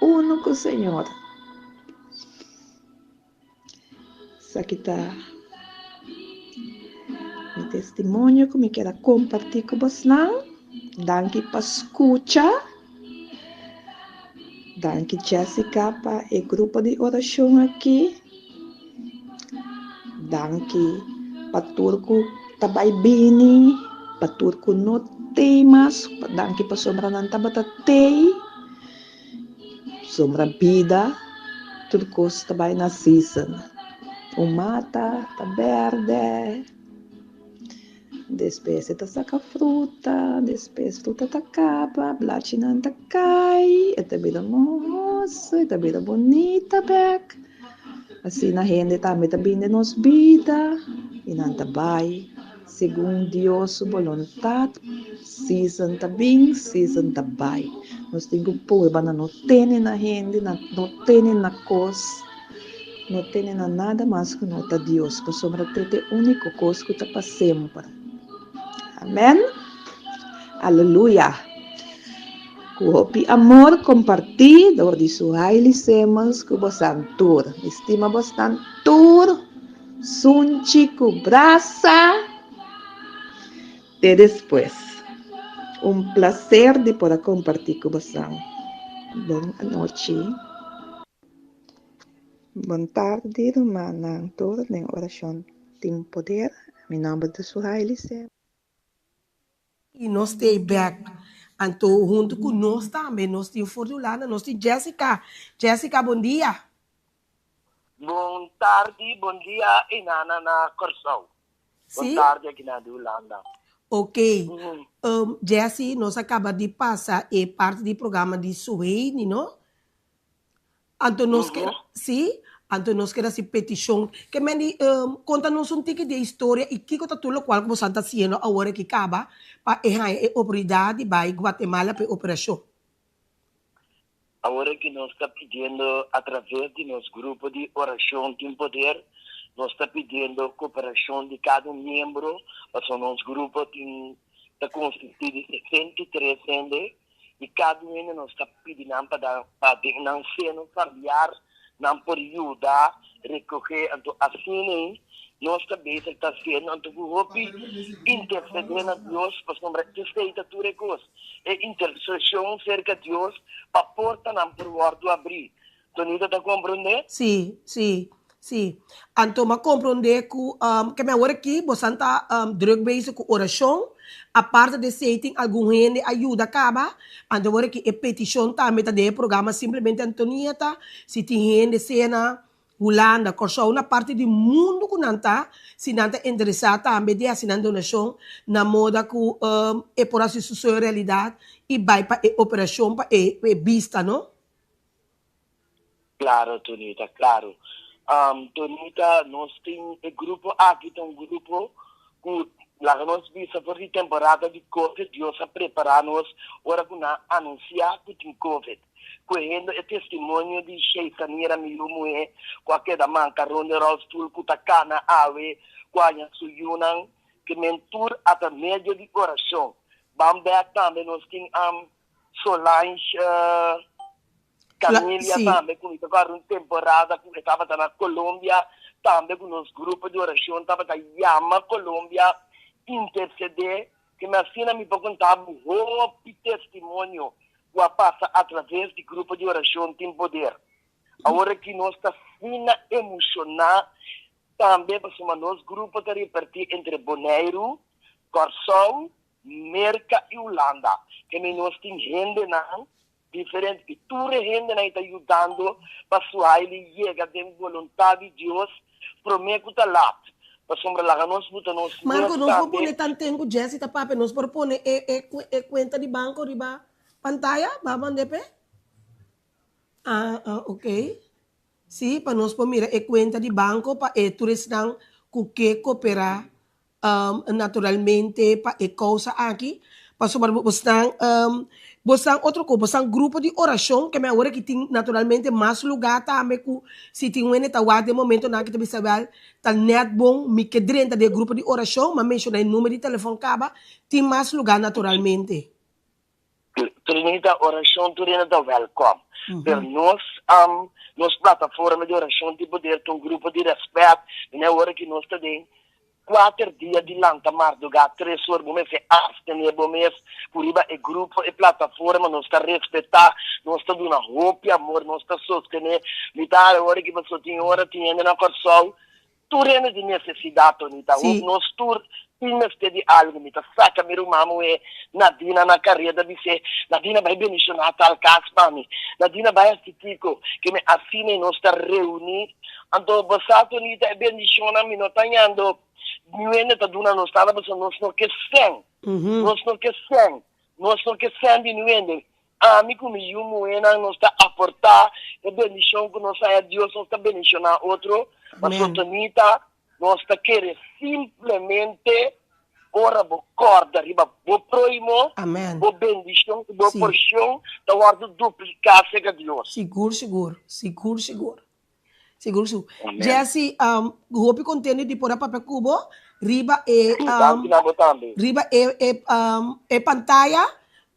uno ku Señor. Esaki ta mi testimonio ku mi kier a kompartí ku bosnan. Danki pa skucha. Danki Jessica pa e grupo di orashon aki. Danki pa tur ku ta bai bini, pa tur ku no tei mas. Danki pasobra nan tabata tei. Sombra bida, tur kos ta bai na season. Un mata ta bèrdè, despues e ta saka fruta, despues fruta ta kaba, blachinan ta kai, e ta bira mohoso, e ta bira bunita bèk. Asina hende tambe ta bini den nos bida i nan ta bai segun Dios su boluntat. Season ta bin, season ta bai. Nos tin ku purba na no tene na hende, na no tene na kos, no tene na nada mas ku no ta Dios, pasobra te ta e úniko kos ku ta pa semper. Amen. Aleluya. Ku hopi amor kompartí dor di Suhaili Simmons ku bosan tur. Mi stima bosnan tur. Sunchi ku brasa. Te despues. Un plaser di por a kompartí ku bosan. Bon anochi. Bon tardi rumannan tur den orashon tin poder. Mi nòmber ta Suhaili Simmons. I nos stay back. Anto huntu ku nos tambe nos tin for di Hulanda, nos tin Jessica. Jessica, bon dia. Bon tardi, bon dia Inana na Kòrsou. Bon Sí? tardi aki na di Hulanda. Ok. Jessy, nos a kaba di pasa e parti di programa di Suheini, no? Anto nos ke, sí, anto nos ker hasi petishon. Ke men di, konta nos un tiki di e historia i kiko ta tur lokual ku boso ta hasiendo awor aki kaba pa e haña e oportunidat di bai Guatemala pa e operashon. Awor aki nos ta pidiendo a traves di nos grupo di orashon Tin Poder, nos ta pidiendo koperashon di kada un miembro, pasobra nos grupo tin ta konsistí di 63 hende. I kada un hende nos ta pidi nan pa da pa den nan seno familiar nan por yuda recoge. Anto asina ei nos ta bezig ta haciendo anto cu hopi intercede na Dios pasobra esey ta tur e cos, e intercesion cerca Dios pa portanan por wordo abri. Tonita ta comprende? Sí, sí, sí. Anto m'a comprende cu ke mi awor aki bosan ta druk bezig cu oracion, aparte di esey tin algun hende a yuda caba, anto awor aki e peticion tambe ta den e programa Simplemente Antonieta, si tin hende sea na Hulanda, Corsou, na parti di mundo cu nan ta, si nan ta interesa tambe di haci nan donacion na moda cu e por haci su soño realidad y bay pa e operacion pa e bista, no? Claro Tonita, claro. Tonita, nos tin e grupo aki ta un grupo cu laga nos bisa for di temporada di covid Dios a prepara nos ora cu nan anuncia cu tin covid. Cohendo e testimonio di Sheisanira mi yu muhe cu a keda manca rond e rolstoel cu ta cana awe cu a haña su yunan ke men tur a ta medio di oracion. Ban bek tambe nos tin Solange Camilia tambe cu mi ta acorda un temporada cu e tabata na Colombia tambe cu nos grupo di oracion tabata yama Colombia intercede que mi asina mi por conta bo hopi testimonio cu a pasa a traves di grupo di oracion Tin Poder. Awor aki nos ta asina emociona tambe pasobra nos grupo ta reparti entre Boneiru, Corsou Merka i Hulanda. Kende nos tin hendenan diferente i tur e hendenan ei ta yudando pa Suhaili yega den boluntat di Dios promé ku ta lat. Pasobra laga nos buta nos mes Marco, nos por tambe. pone tanten ku Jessy ta papia, nos por pone e e e kuenta di banko riba pantaya? Ba mand'é p'e? Ah, ah, ok. Sí, pa nos por mira e kuenta di banko pa e tur esnan ku ke koperá naturalmente pa e kousa aki, pasobra bosnan bosnan otro kos, bosnan grupo di orashon ke mi awor aki tin naturalmente mas lugá tambe ku si tin un hende ta wak den momentonan aki ta bisa wèl ta nèt bon mi ke drenta den e grupo di orashon, mi a menshoná e number di telefòn kaba, tin mas lugá naturalmente. Trinita, Orashon tur hende ta wèlkòm. Pero nos nos plataforma di orashon tin poder ta un grupo di rèspèt. Mi na e ora ki nos ta den kuater dia di lanta mardugá tres or bo mester abstené bo mes ku riba e grupo, e plataforma nos ta respetá, nos ta duna hopi amor, nos ta sostené. Mi ta e ora ki pasobra tin ora tin hende na Kòrsou Tur hende tin nesesidat, Tonita. Sí. Nos tur tin mester di algu. Mi ta saka mi ruman muhé Nadina na kareda bis'é, Nadina bai bendishoná tal kas pa mi. Nadina bai hasi kiko. Ke mi asina i nos ta reuní. Anto bo sa, Tonita, e bendishonnan mi no ta hañando. Niun hende ta duna nos nada pasobra nos no ke sèn. Nos no ke sèn. Nos no ke sèn di niun hende. Ami ku mi yu muhénan nos ta aportá e bendishon ku nos haña Dios, nos ta bendishoná otro. Pasobra Tonita, nos ta kere simplemente ora bo kòrda riba bo próhimo, bo bendishon i bo porshon ta wòrdu dupliká serka Dios. Sigur, sigur, sigur, sigur. Sigur su. Jessy, um, hopi contento di por a papia cu bo riba e um, riba e e um, e pantaya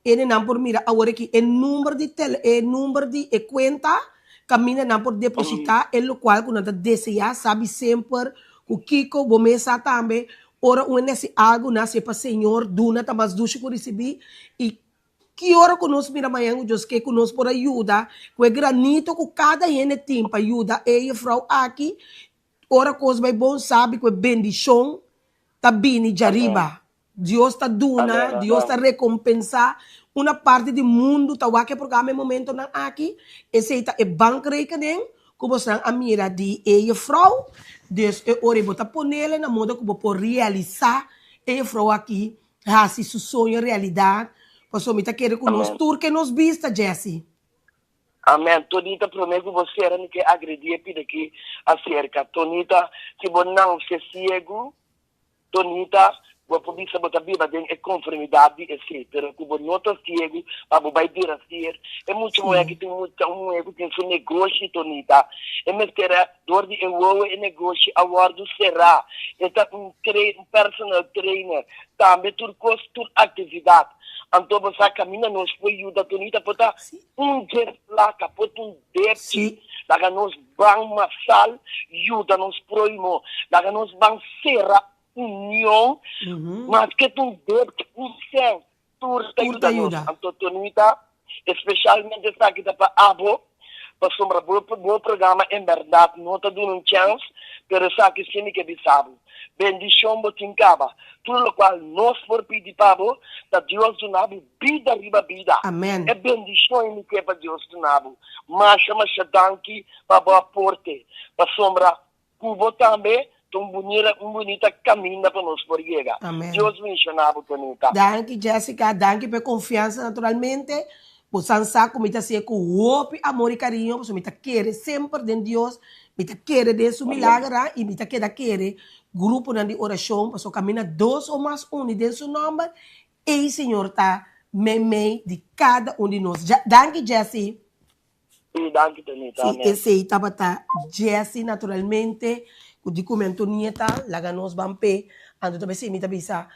ene nan por mira awor aki e number di tel e number di e cuenta caminda nan por deposita e locual cu nan ta desea sabi semper cu kico bo mes sa tambe ora un hende hasi algo nan hasi pa Señor duna ta mas dushi cu ricibi y Ki ora ku nos mira mañan ku Dios ke ku nos por a yuda ku e granito ku kada hende tin pa yuda e jefrou aki, ora kos bai bon sabi ku e bendishon ta bini djariba. Dios ta duna, Dios ta rekompensá. Una parti di mundu ta wak e programa e momentonan aki, esei ta e bankrekening ku bosnan a mira di e jefrou. Dus e ora ei bo ta ponele na moda ku bo por realisá e jefrou aki Hasi su soño realidad, pasobra mi ta kere ku nos tur ke nos bista, Jessy. Amen. Tonita, prome ku bo sera mi ke agredi e pida ki aserka. Tonita, si bo nanse siegu, Tonita, bo por bisa bo ta biba den e konformidat di esei, pero ku bo no ta siegu pa bo bai bira sier. E mucha muhé aki tin un ta un muhé ku tin su negoshi, Tonita. E mester a, dor di e wowo e negoshi a wòrdu será. E ta un tre. Personal trainer, tambe tur kos, tur aktividat. Anto bo sa kaminda nos por yuda Tonita por ta un djes plaka, por ta un depchi. Laga nos ban masal yuda nos prohimo. Laga nos ban sera union maske ta un depchi, un sèn. Tur ta yuda nos. Anto Tonita, especialmente esaki ta pa abo, pasobra bo bo programa en berdad no ta duna un chance, pero esaki si mi ke bisa bo. Bendicion bo tin caba. Tur locual nos por pidi pa bo, ta Dios duna bo bida riba bida. Amen. E bendicion ei mi ke pa Dios duna bo. Masha masha danki pa bo aporte, pasobra Ku bo tambe ta un bunira un bunita kaminda pa nos por yega. Amen. Dios bendiciona bo Tonita. Danki Jessica, danki pa e confiansa naturalmente. Bo san sa cu mi ta hacié cu hopi amor y cariño pasobra mi ta kere semper den Dios, mi ta kere den su milagernan y mi ta keda kere gruponan di oracion pasobra caminda dos o mas uni den su nomber, ey Señor ta meimei di cada un di nos. Danki Jessy. Sí, danki Tonita. Sí, Amen. esei tabata Jessy naturalmente, ku di ku mi Antonieta laga nos ban p'e. Anto ta b'esei mi ta bisa,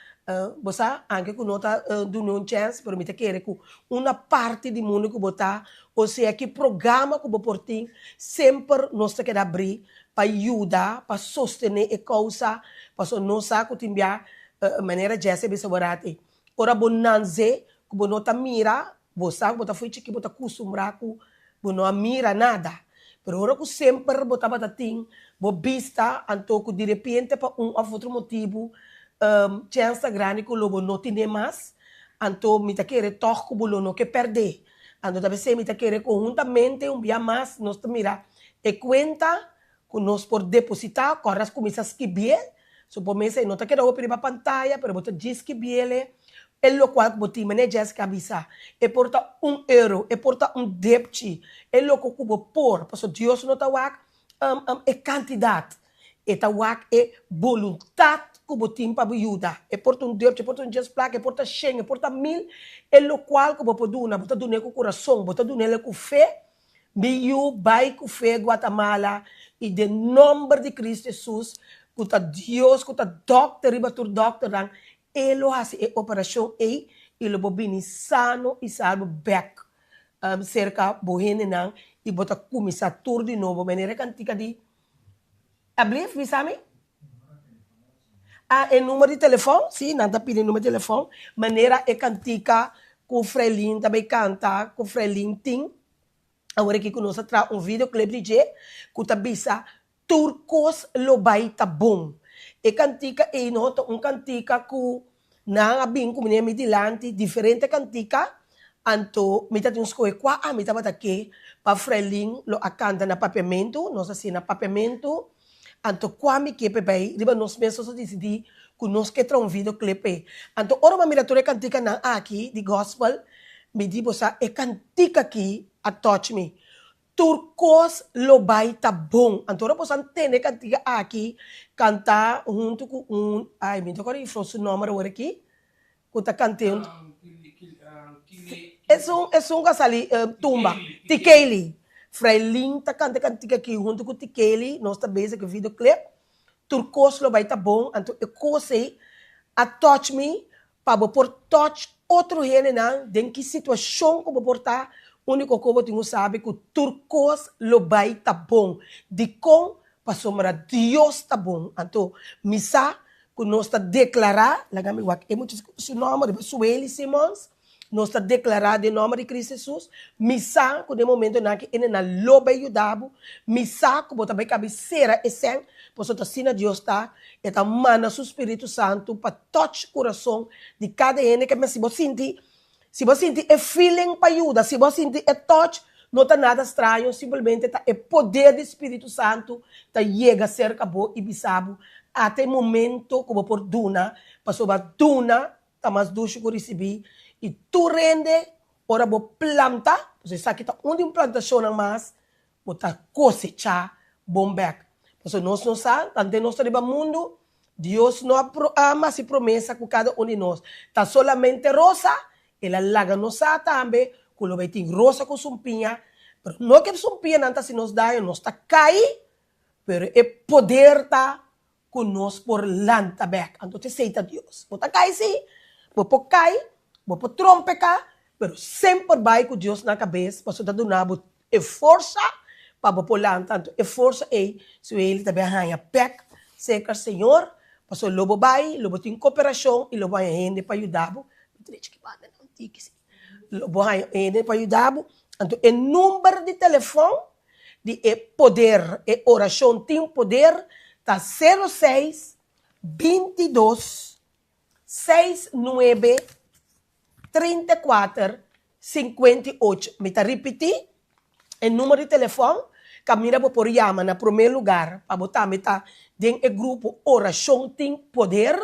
bo sa, anke ku no ta duna un chèns, pero mi ta kere ku una parti di mundu ku bo ta, osea ki programa ku bo por tin, semper nos ta keda abrí pa yuda, pa sostené e kousa, pasobra nos sa ku tin bia, manera Jessy a bisa bo rati, ora bo nanse ku bo no ta mira, Bo sa ku bo ta fo'i chikí bo ta kustumbrá ku bo no a mira nada. Pero ora ku semper bo tabata tin bo bista, anto ku direpiente pa un òf otro motibu chèns ta grandi ku lo bo no tin'é mas, anto mi ta kere tòg ku bo lo no ke pèrd'é. Anto ta p'esei mi ta kere konhuntamente un bia mas nos ta mira e kuenta ku nos por depositá, kòrda kuminsá skibié, so por mesa e no ta keda hopi riba pantaya, pero bo ta djis skibiele e lokual ku bo tin, manera Jessica a bisa, e por ta un euro, e por ta un depchi, e loko ku bo por, pasobra Dios no ta wak e kantidat, e ta wak e boluntat ku bo tin pa bo yuda, e por ta un depchi, e por ta un djes plaka, e por ta shen, e por ta mil, e lokual ku bo por duna, bo ta dun'é ku kurason, bo ta dun'é ku fe, Mi yu, bai ku fe Guatemala i den nomber di Cristo Jesus, ku ta Dios, ku ta dokter riba tur dokternan, E lo hasi e operashon ei i lo bo bini sano i salbo bek serka bo hendenan i bo ta kuminsá tur di nobo. Manera e kantika di Ablief, bisa mi? Ah, e number di telefòn, sí, nan ta pidi number di telefòn, manera e kantika ku Frelin ta bai kanta, ku Frelin tin, awor aki ku nos a traha un videoclip di dje, ku ta bisa tur kos lo bai ta bon. E kantika ei no ta un kantika ku nan a bin ku mi mi dilanti, diferente kantika, anto mi ta tin skohe kua ami tabata ke pa Frelin lo a kanta na papiamentu, nos a hasié na papiamentu. Anto kua mi ke p'e bai riba nos mes nos a disidí ku nos ke traha un videoclip p'e. Anto ora mi a mira tur e kantikanan aki di gospel, Mi di bo sa e kantika aki a touch mi. Tur kos lo bai ta bon. Anto ora boso a tende e kantika aki kantá huntu ku un, ai mi no ta kòrda e su nòmber awor aki, ku ta kant'é huntu. Esun, esun ku a sali tumba, Tikeli. Frailin ta kanta e kantika aki huntu ku Tikeli, nos ta bezig ku e videoclip. Tur kos lo bai ta bon, anto e kos ei a touch mi Pa bo por touch otro hendenan den ki situacion cu bo por ta, unico cu bo tin cu sabi cu tur cos lo bay ta bon. Dicon? Pasobra Dios ta bon. Anto mi sa cu nos ta declara, laga mi wak e mucha su nomber, riba Suely Simons, nos ta declara den nomber di Cristo Jesus, mi sa cu den momentonan aki hendenan lo bay yuda bo, mi sa cu bo ta bay cabi cera e cen, pasobra ta asina Dios ta, E ta manda su Spiritu Santu pa touch kurason di kada hende ke si bo sinti si bo sinti e feeling pa yuda si bo sinti e touch no ta nada straño simplemente ta e poder di Spiritu Santu ta yega serka bo i bisa bo ata e momento ku bo por duna pasobra duna ta mas dushi ku risibí i tur hende ora bo planta pasobra esaki ta un di un plantashonnan mas Bo ta kosechá bon bèk. Pasobra nos no sa, tante nos ta riba mundu, Dios no a a hasi promesa ku kada un di nos. Ta solamente rosa, El a laga nos sa tambe ku lo bai tin rosa ku sumpiña, pero no ke sumpiñanan ta hasi nos daño, nos ta kai, pero e poder ta ku nos por lanta bèk. Anto esei ta Dios. Bo ta kai sí, bo por kai, bo por trompeká, pero semper bai ku Dios na kabes pasobra ta duna bo e forsa pa bo por lanta. Anto e forsa ei su hende ta bin haña bèk serka Señor, pasobra lo bo bai, lo bo tin koperashon i lo bo haña hende pa yuda bo. Mi drechi ki banda nan tiki sí. Lo bo haña hende pa yuda bo. Anto e number di telefòn di e poder, e orashon tin poder, ta sero seis, bintidos, seis nuebe, 34, 58. Mi ta ripití e numero di telefòn kaminda bo por yama na promé lugar pa bo tambe ta den e grupo Orashon Tin Poder.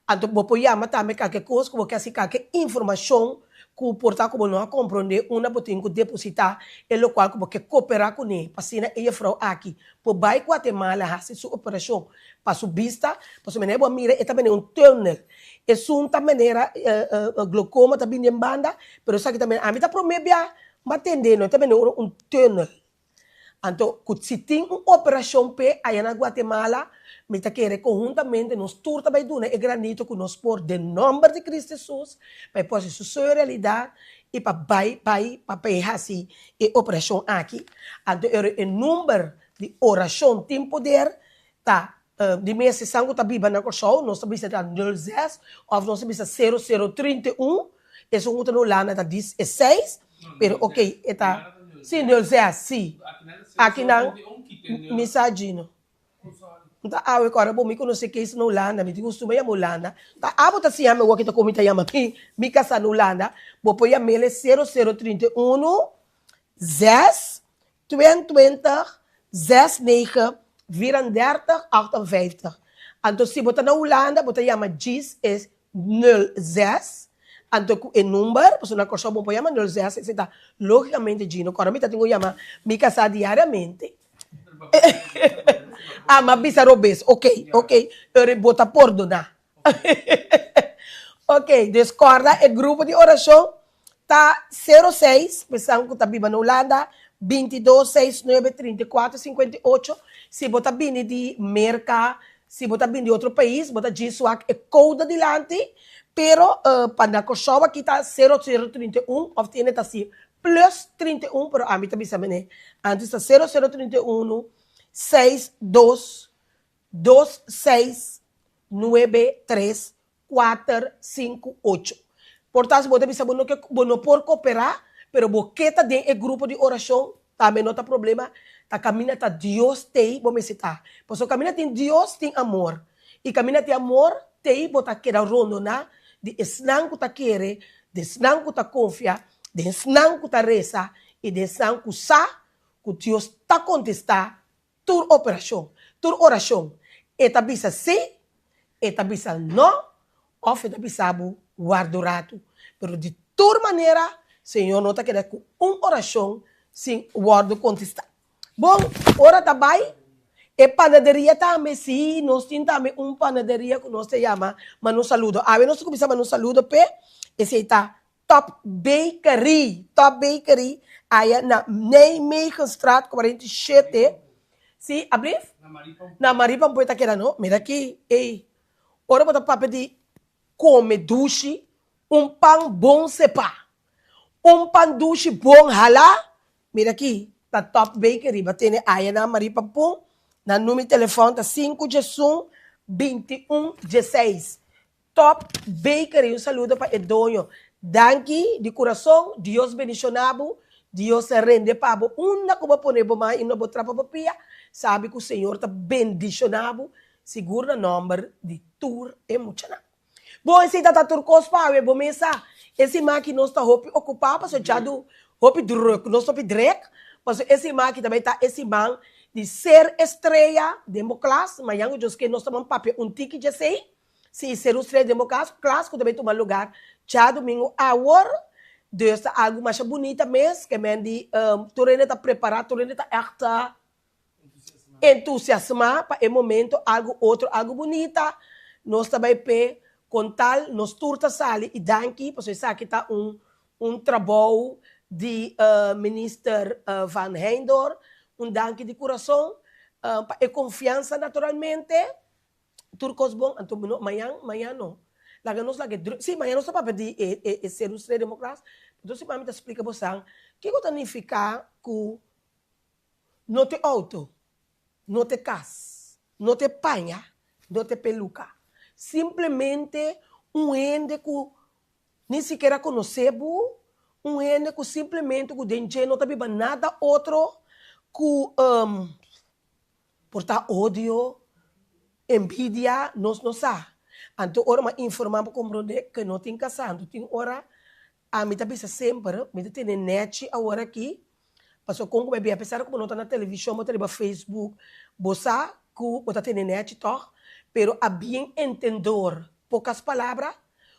Anto bo por yama tambe kalke kos ku bo ke hasi kalke informashon ku por ta ku bo no a komprondé unda bo tin ku depositá e lokual ku bo ke koperá kuné pa asina e jefrou aki por bai Guatemala hasi su operashon pa su bista pasobra manera bo a mira e ta bini un tunnel esun ta manera glaucoma ta bini den banda pero esaki ta ami ta promé bia m'a tende no e ta bini ora un tunnel. Anto cu si tin un operacion p'e aya na Guatemala, mi ta kere conhuntamente nos tur ta bay duna e granito cu nos por den nomber di Cristo Jesus pa e por haci su soño realidad y pa bay bay pa p'e haci e operacion aki. Anto ero e number di oracion tin poder ta di mes esnan cu ta biba na Corsou nos ta bisa ta nul zes of nos ta bisa sero sero trinta i un, esun cu ta na Hulanda ta dis e seis, pero ok e ta si nul zes si akinan mi sa Gino mi ta awe cu ora bo mi conoce Kees na Hulanda mi tin costumber yama Hulanda ta abo ta siña mi awor ki ta con mi ta yama mi mi casa na Hulanda bo por yam'el e sero sero trinta i uno zes 22, 6, 9, 34, 58. Anto si bo ta na Hulanda bo ta yama djis e nul zes, anto ku e number, pasobra na Kòrsou bo por yama nul zes, esei ta logikamente Gino, kòrda mi ta tin ku yama mi kasá diariamente. Ah, m'a bisa robes, ok, ok, pero bo ta pordoná. Ok, dus kòrda e grupo di orashon ta sero seis, esnan ku ta biba na Hulanda, bintidos, seis, nuebe, trinta i kuater, sinkuenta i ocho. Si bo ta bini di Merka, si bo ta bini di otro pais, bo ta djis wak e koude dilanti, pero pa na Kòrsou aki ta sero sero 31 òf tiene ta si plus 31, pero ami ta bisa mene antes ta sero sero 31, seis, dos, dos, seis, nuebe, tres, kuater, sinku, ocho. Por tanto, bo ta bisa bo no ke, bo no por koperá, pero bo ke ta den e grupo di orashon, tambe no ta problema, ta kaminda ta Dios t'ei bo mester ta. Pasobra kaminda tin Dios tin amor, i kaminda tin amor t'ei bo ta keda rondoná di esnan ku ta kere, di esnan ku ta konfia, di esnan ku ta resa i di esnan ku sa ku Dios ta kontestá Tur operashon, tur orashon, e ta bisa sí, e ta bisa no, òf e ta bisa bo warda un ratu. Pero di tur. tur manera, Señor no ta keda ku un orashon sin wòrdu kontestá. Bon, ora ta bai, e panaderia tambe, sí, nos tin tambe un panaderia ku nos ta yama Manu Saludo. Awe nos ta kuminsá Manu Saludo p'e, esei ta Top Bakery, Top Bakery, aya na Nijmegenstraat 47. Sí, ablief? Na Maripampoe ta keda, no? Mira aki, ey, ora bo ta papia di kome dushi, un pan bon sepá, un pan dushi bon halá, Mira aki, ta Top Bakery, bo tene aya na Marie Pampun, nan numero di telefòn ta sinku diesun, 21 dieseis. Top Bakery, un saludo pa e doño. Danki di kurason, Dios bendishona bo, Dios rende pa bo unda ku bo pone bo man i unda bo trapa bo pia, sabi ku Señor ta bendishona bo, sigur na nòmber di tur e muchanan. Bo esei ta ta tur kos pa awe bo mesa. E siman aki nos ta hopi okupá pasobra djadu hopi druk, nos hopi drek, pasobra e siman aki ta bai ta e siman di ser estrea den bo klas. Mañan ku Dios ke nos ta ban papia un tiki djesei, si ser un strea den bo kas, klas ku ta bai tuma lugar djadumingu awor. Dus ta algu masha bunita mes, ke men di tur hende ta prepará, tur hende ta ègt Entusiasmá pa e momento algu otro algu bunita nos ta bai p'e kon tal nos tur ta sali i danki pasobra esaki ta un un trabou di Minister Van Heindor un danki di kurason pa e konfiansa naturalmente tur kos bon anto no mañan mañan no laga nos laga e druk si mañan nos ta papia di e e seru estrella democracia entonces mi ta splika bosan kiko ta nifiká ku No te auto, no te cas, no te paña, no te peluca. Simplemente un hende cu ni sikiera conoce bo, un hende cu simplemente cu den dje no ta biba nada otro cu por ta odio, envidia, nos no sa. Anto ora mi a informa bo comprende cu no tin casa, anto tin ora Ami ta bisa semper, mi ta tene nechi awor aki, pasobra kon ku bo a bia, apesar ku bo no ta na televishon, bo ta riba Facebook, bo sa ku bo ta tene nechi tòg, pero a bien entendor, pokas palabra,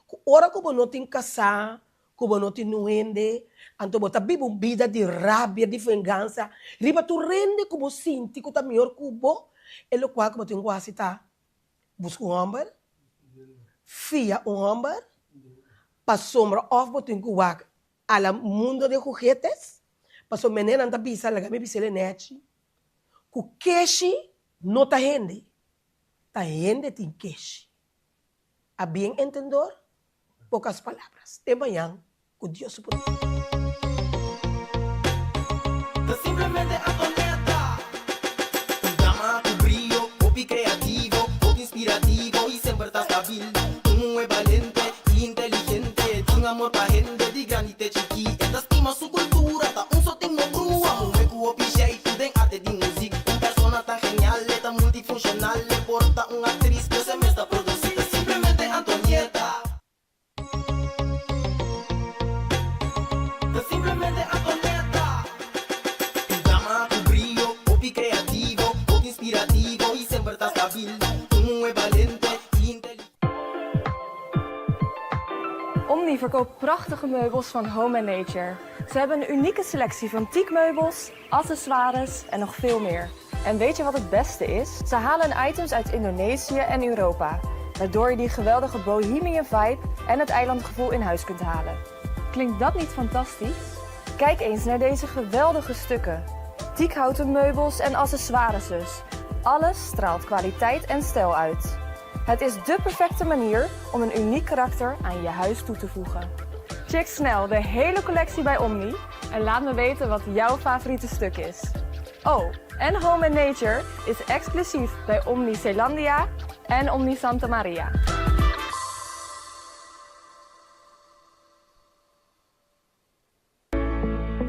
ku ora ku bo no tin kasá, ku bo no tin nun hende, anto bo ta biba un bida di rabia, di vengansa, riba tur hende ku bo sinti ku ta mihor ku bo, e lokual ku bo tin ku hasi ta Buska un hòmber, fia un hòmber, pasobra òf bo tin ku wak a la mundo de juguetes, pasobra menenan ta bisa, laga mi bis'el e nèchi, ku keshi no ta hende, ta hende tin keshi. A bien entendor, pocas palabras. Te mañan cu Dios su poder. Ta simplemente Antonetta. Un dama cu brio, hopi creativo, hopi inspirativo y semper ta stabil. Un muhe balente y inteligente, tin amor pa hende di grandi te chiki. E ta stima su cultura, ta un sotin no brua. Muhe cu hopi jeitu den arte di muziek. Un persona tan genial, e ta multifuncional, e por ta un actriz, pero se mes ta produci. Ta simplemente Antonieta. Ta simplemente Antonieta. Un dama cu brio, hopi creativo, hopi inspirativo y semper ta stabil. Un muhe balente y inteligente. Omni verkoopt prachtige meubels van Home and Nature. Ze hebben een unieke selectie van teakmeubels, accessoires en nog veel meer. En weet je wat het beste is? Ze halen hun items uit Indonesië en Europa, waardoor je die geweldige bohemian vibe en het eilandgevoel in huis kunt halen. Klinkt dat niet fantastisch? Kijk eens naar deze geweldige stukken. Teakhouten meubels en accessoires dus. Alles straalt kwaliteit en stijl uit. Het is dé perfecte manier om een uniek karakter aan je huis toe te voegen. Check snel de hele collectie bij Omni en laat me weten wat jouw favoriete stuk is. Oh, en Home and Nature is exclusief bij Omni Zeelandia en Omni Santa Maria.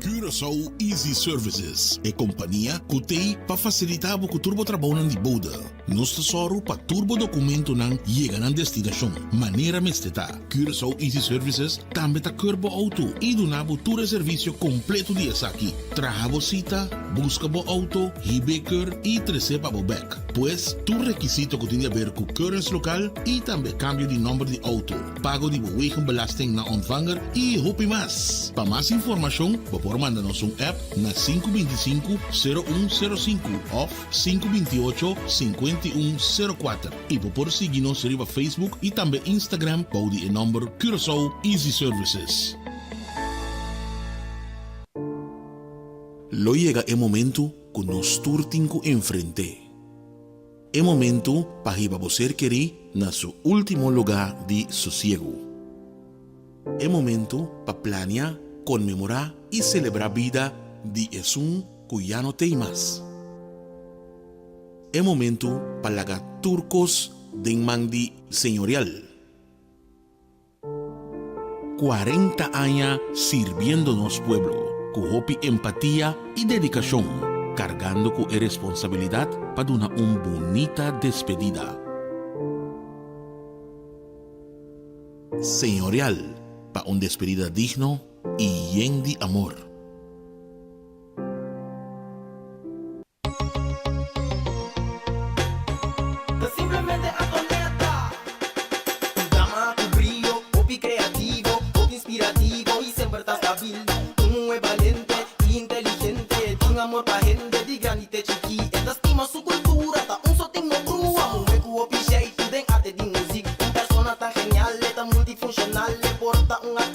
Curaçao Easy Services, e kompania ku t'ei pa fasilitá bo ku tur bo trabounan di bode. Nos ta sòru pa tur bo dokumentonan yega nan destinashon manera mester ta. Curaçao Easy Services tambe ta keur bo outo i duna bo tur e servisio kompleto di esaki, traha bo sita, buska bo outo, hib'é keur i tres'é pa bo bèk. Pues, tur rekisito ku tin di aber ku keuringslokaal i tambe kambio di nòmber di outo, pago di bo wegenbelasting na ontvanger i hopi mas. Pa mas informashon bo por manda nos un app na 525 0105 òf 528 5104 i bo por sigui nos riba Facebook i tambe Instagram bou di e nòmber Curaçao Easy Services. Lo yega e momentu ku nos tur tin ku enfrent'é. E momentu pa hiba bo ser kerí na su último lugá di sosiegu. E momentu pa plania, konmemorá i selebrá bida di esun ku ya no t'ei mas. E momentu pa laga tur kos den man di Señorial. 40 aña sirbiendo nos pueblo ku hopi empatia i dedikashon, kargando ku e responsabilidat pa duna un bunita despedida. Señorial pa un despedida digno i yen di amor. Ta simplemente Antonetta. Un dama ku brio, hopi kreativo, hopi inspirativo i semper ta stabil. Un muhé balente i inteligente, tin amor pa hende di grandi te chikí. E ta stima su kultura, ta un sotin no brua. Muhé ku hopi sheitu den arte di muzik. Un persona tan genial, e ta multifunshonal, e por ta un.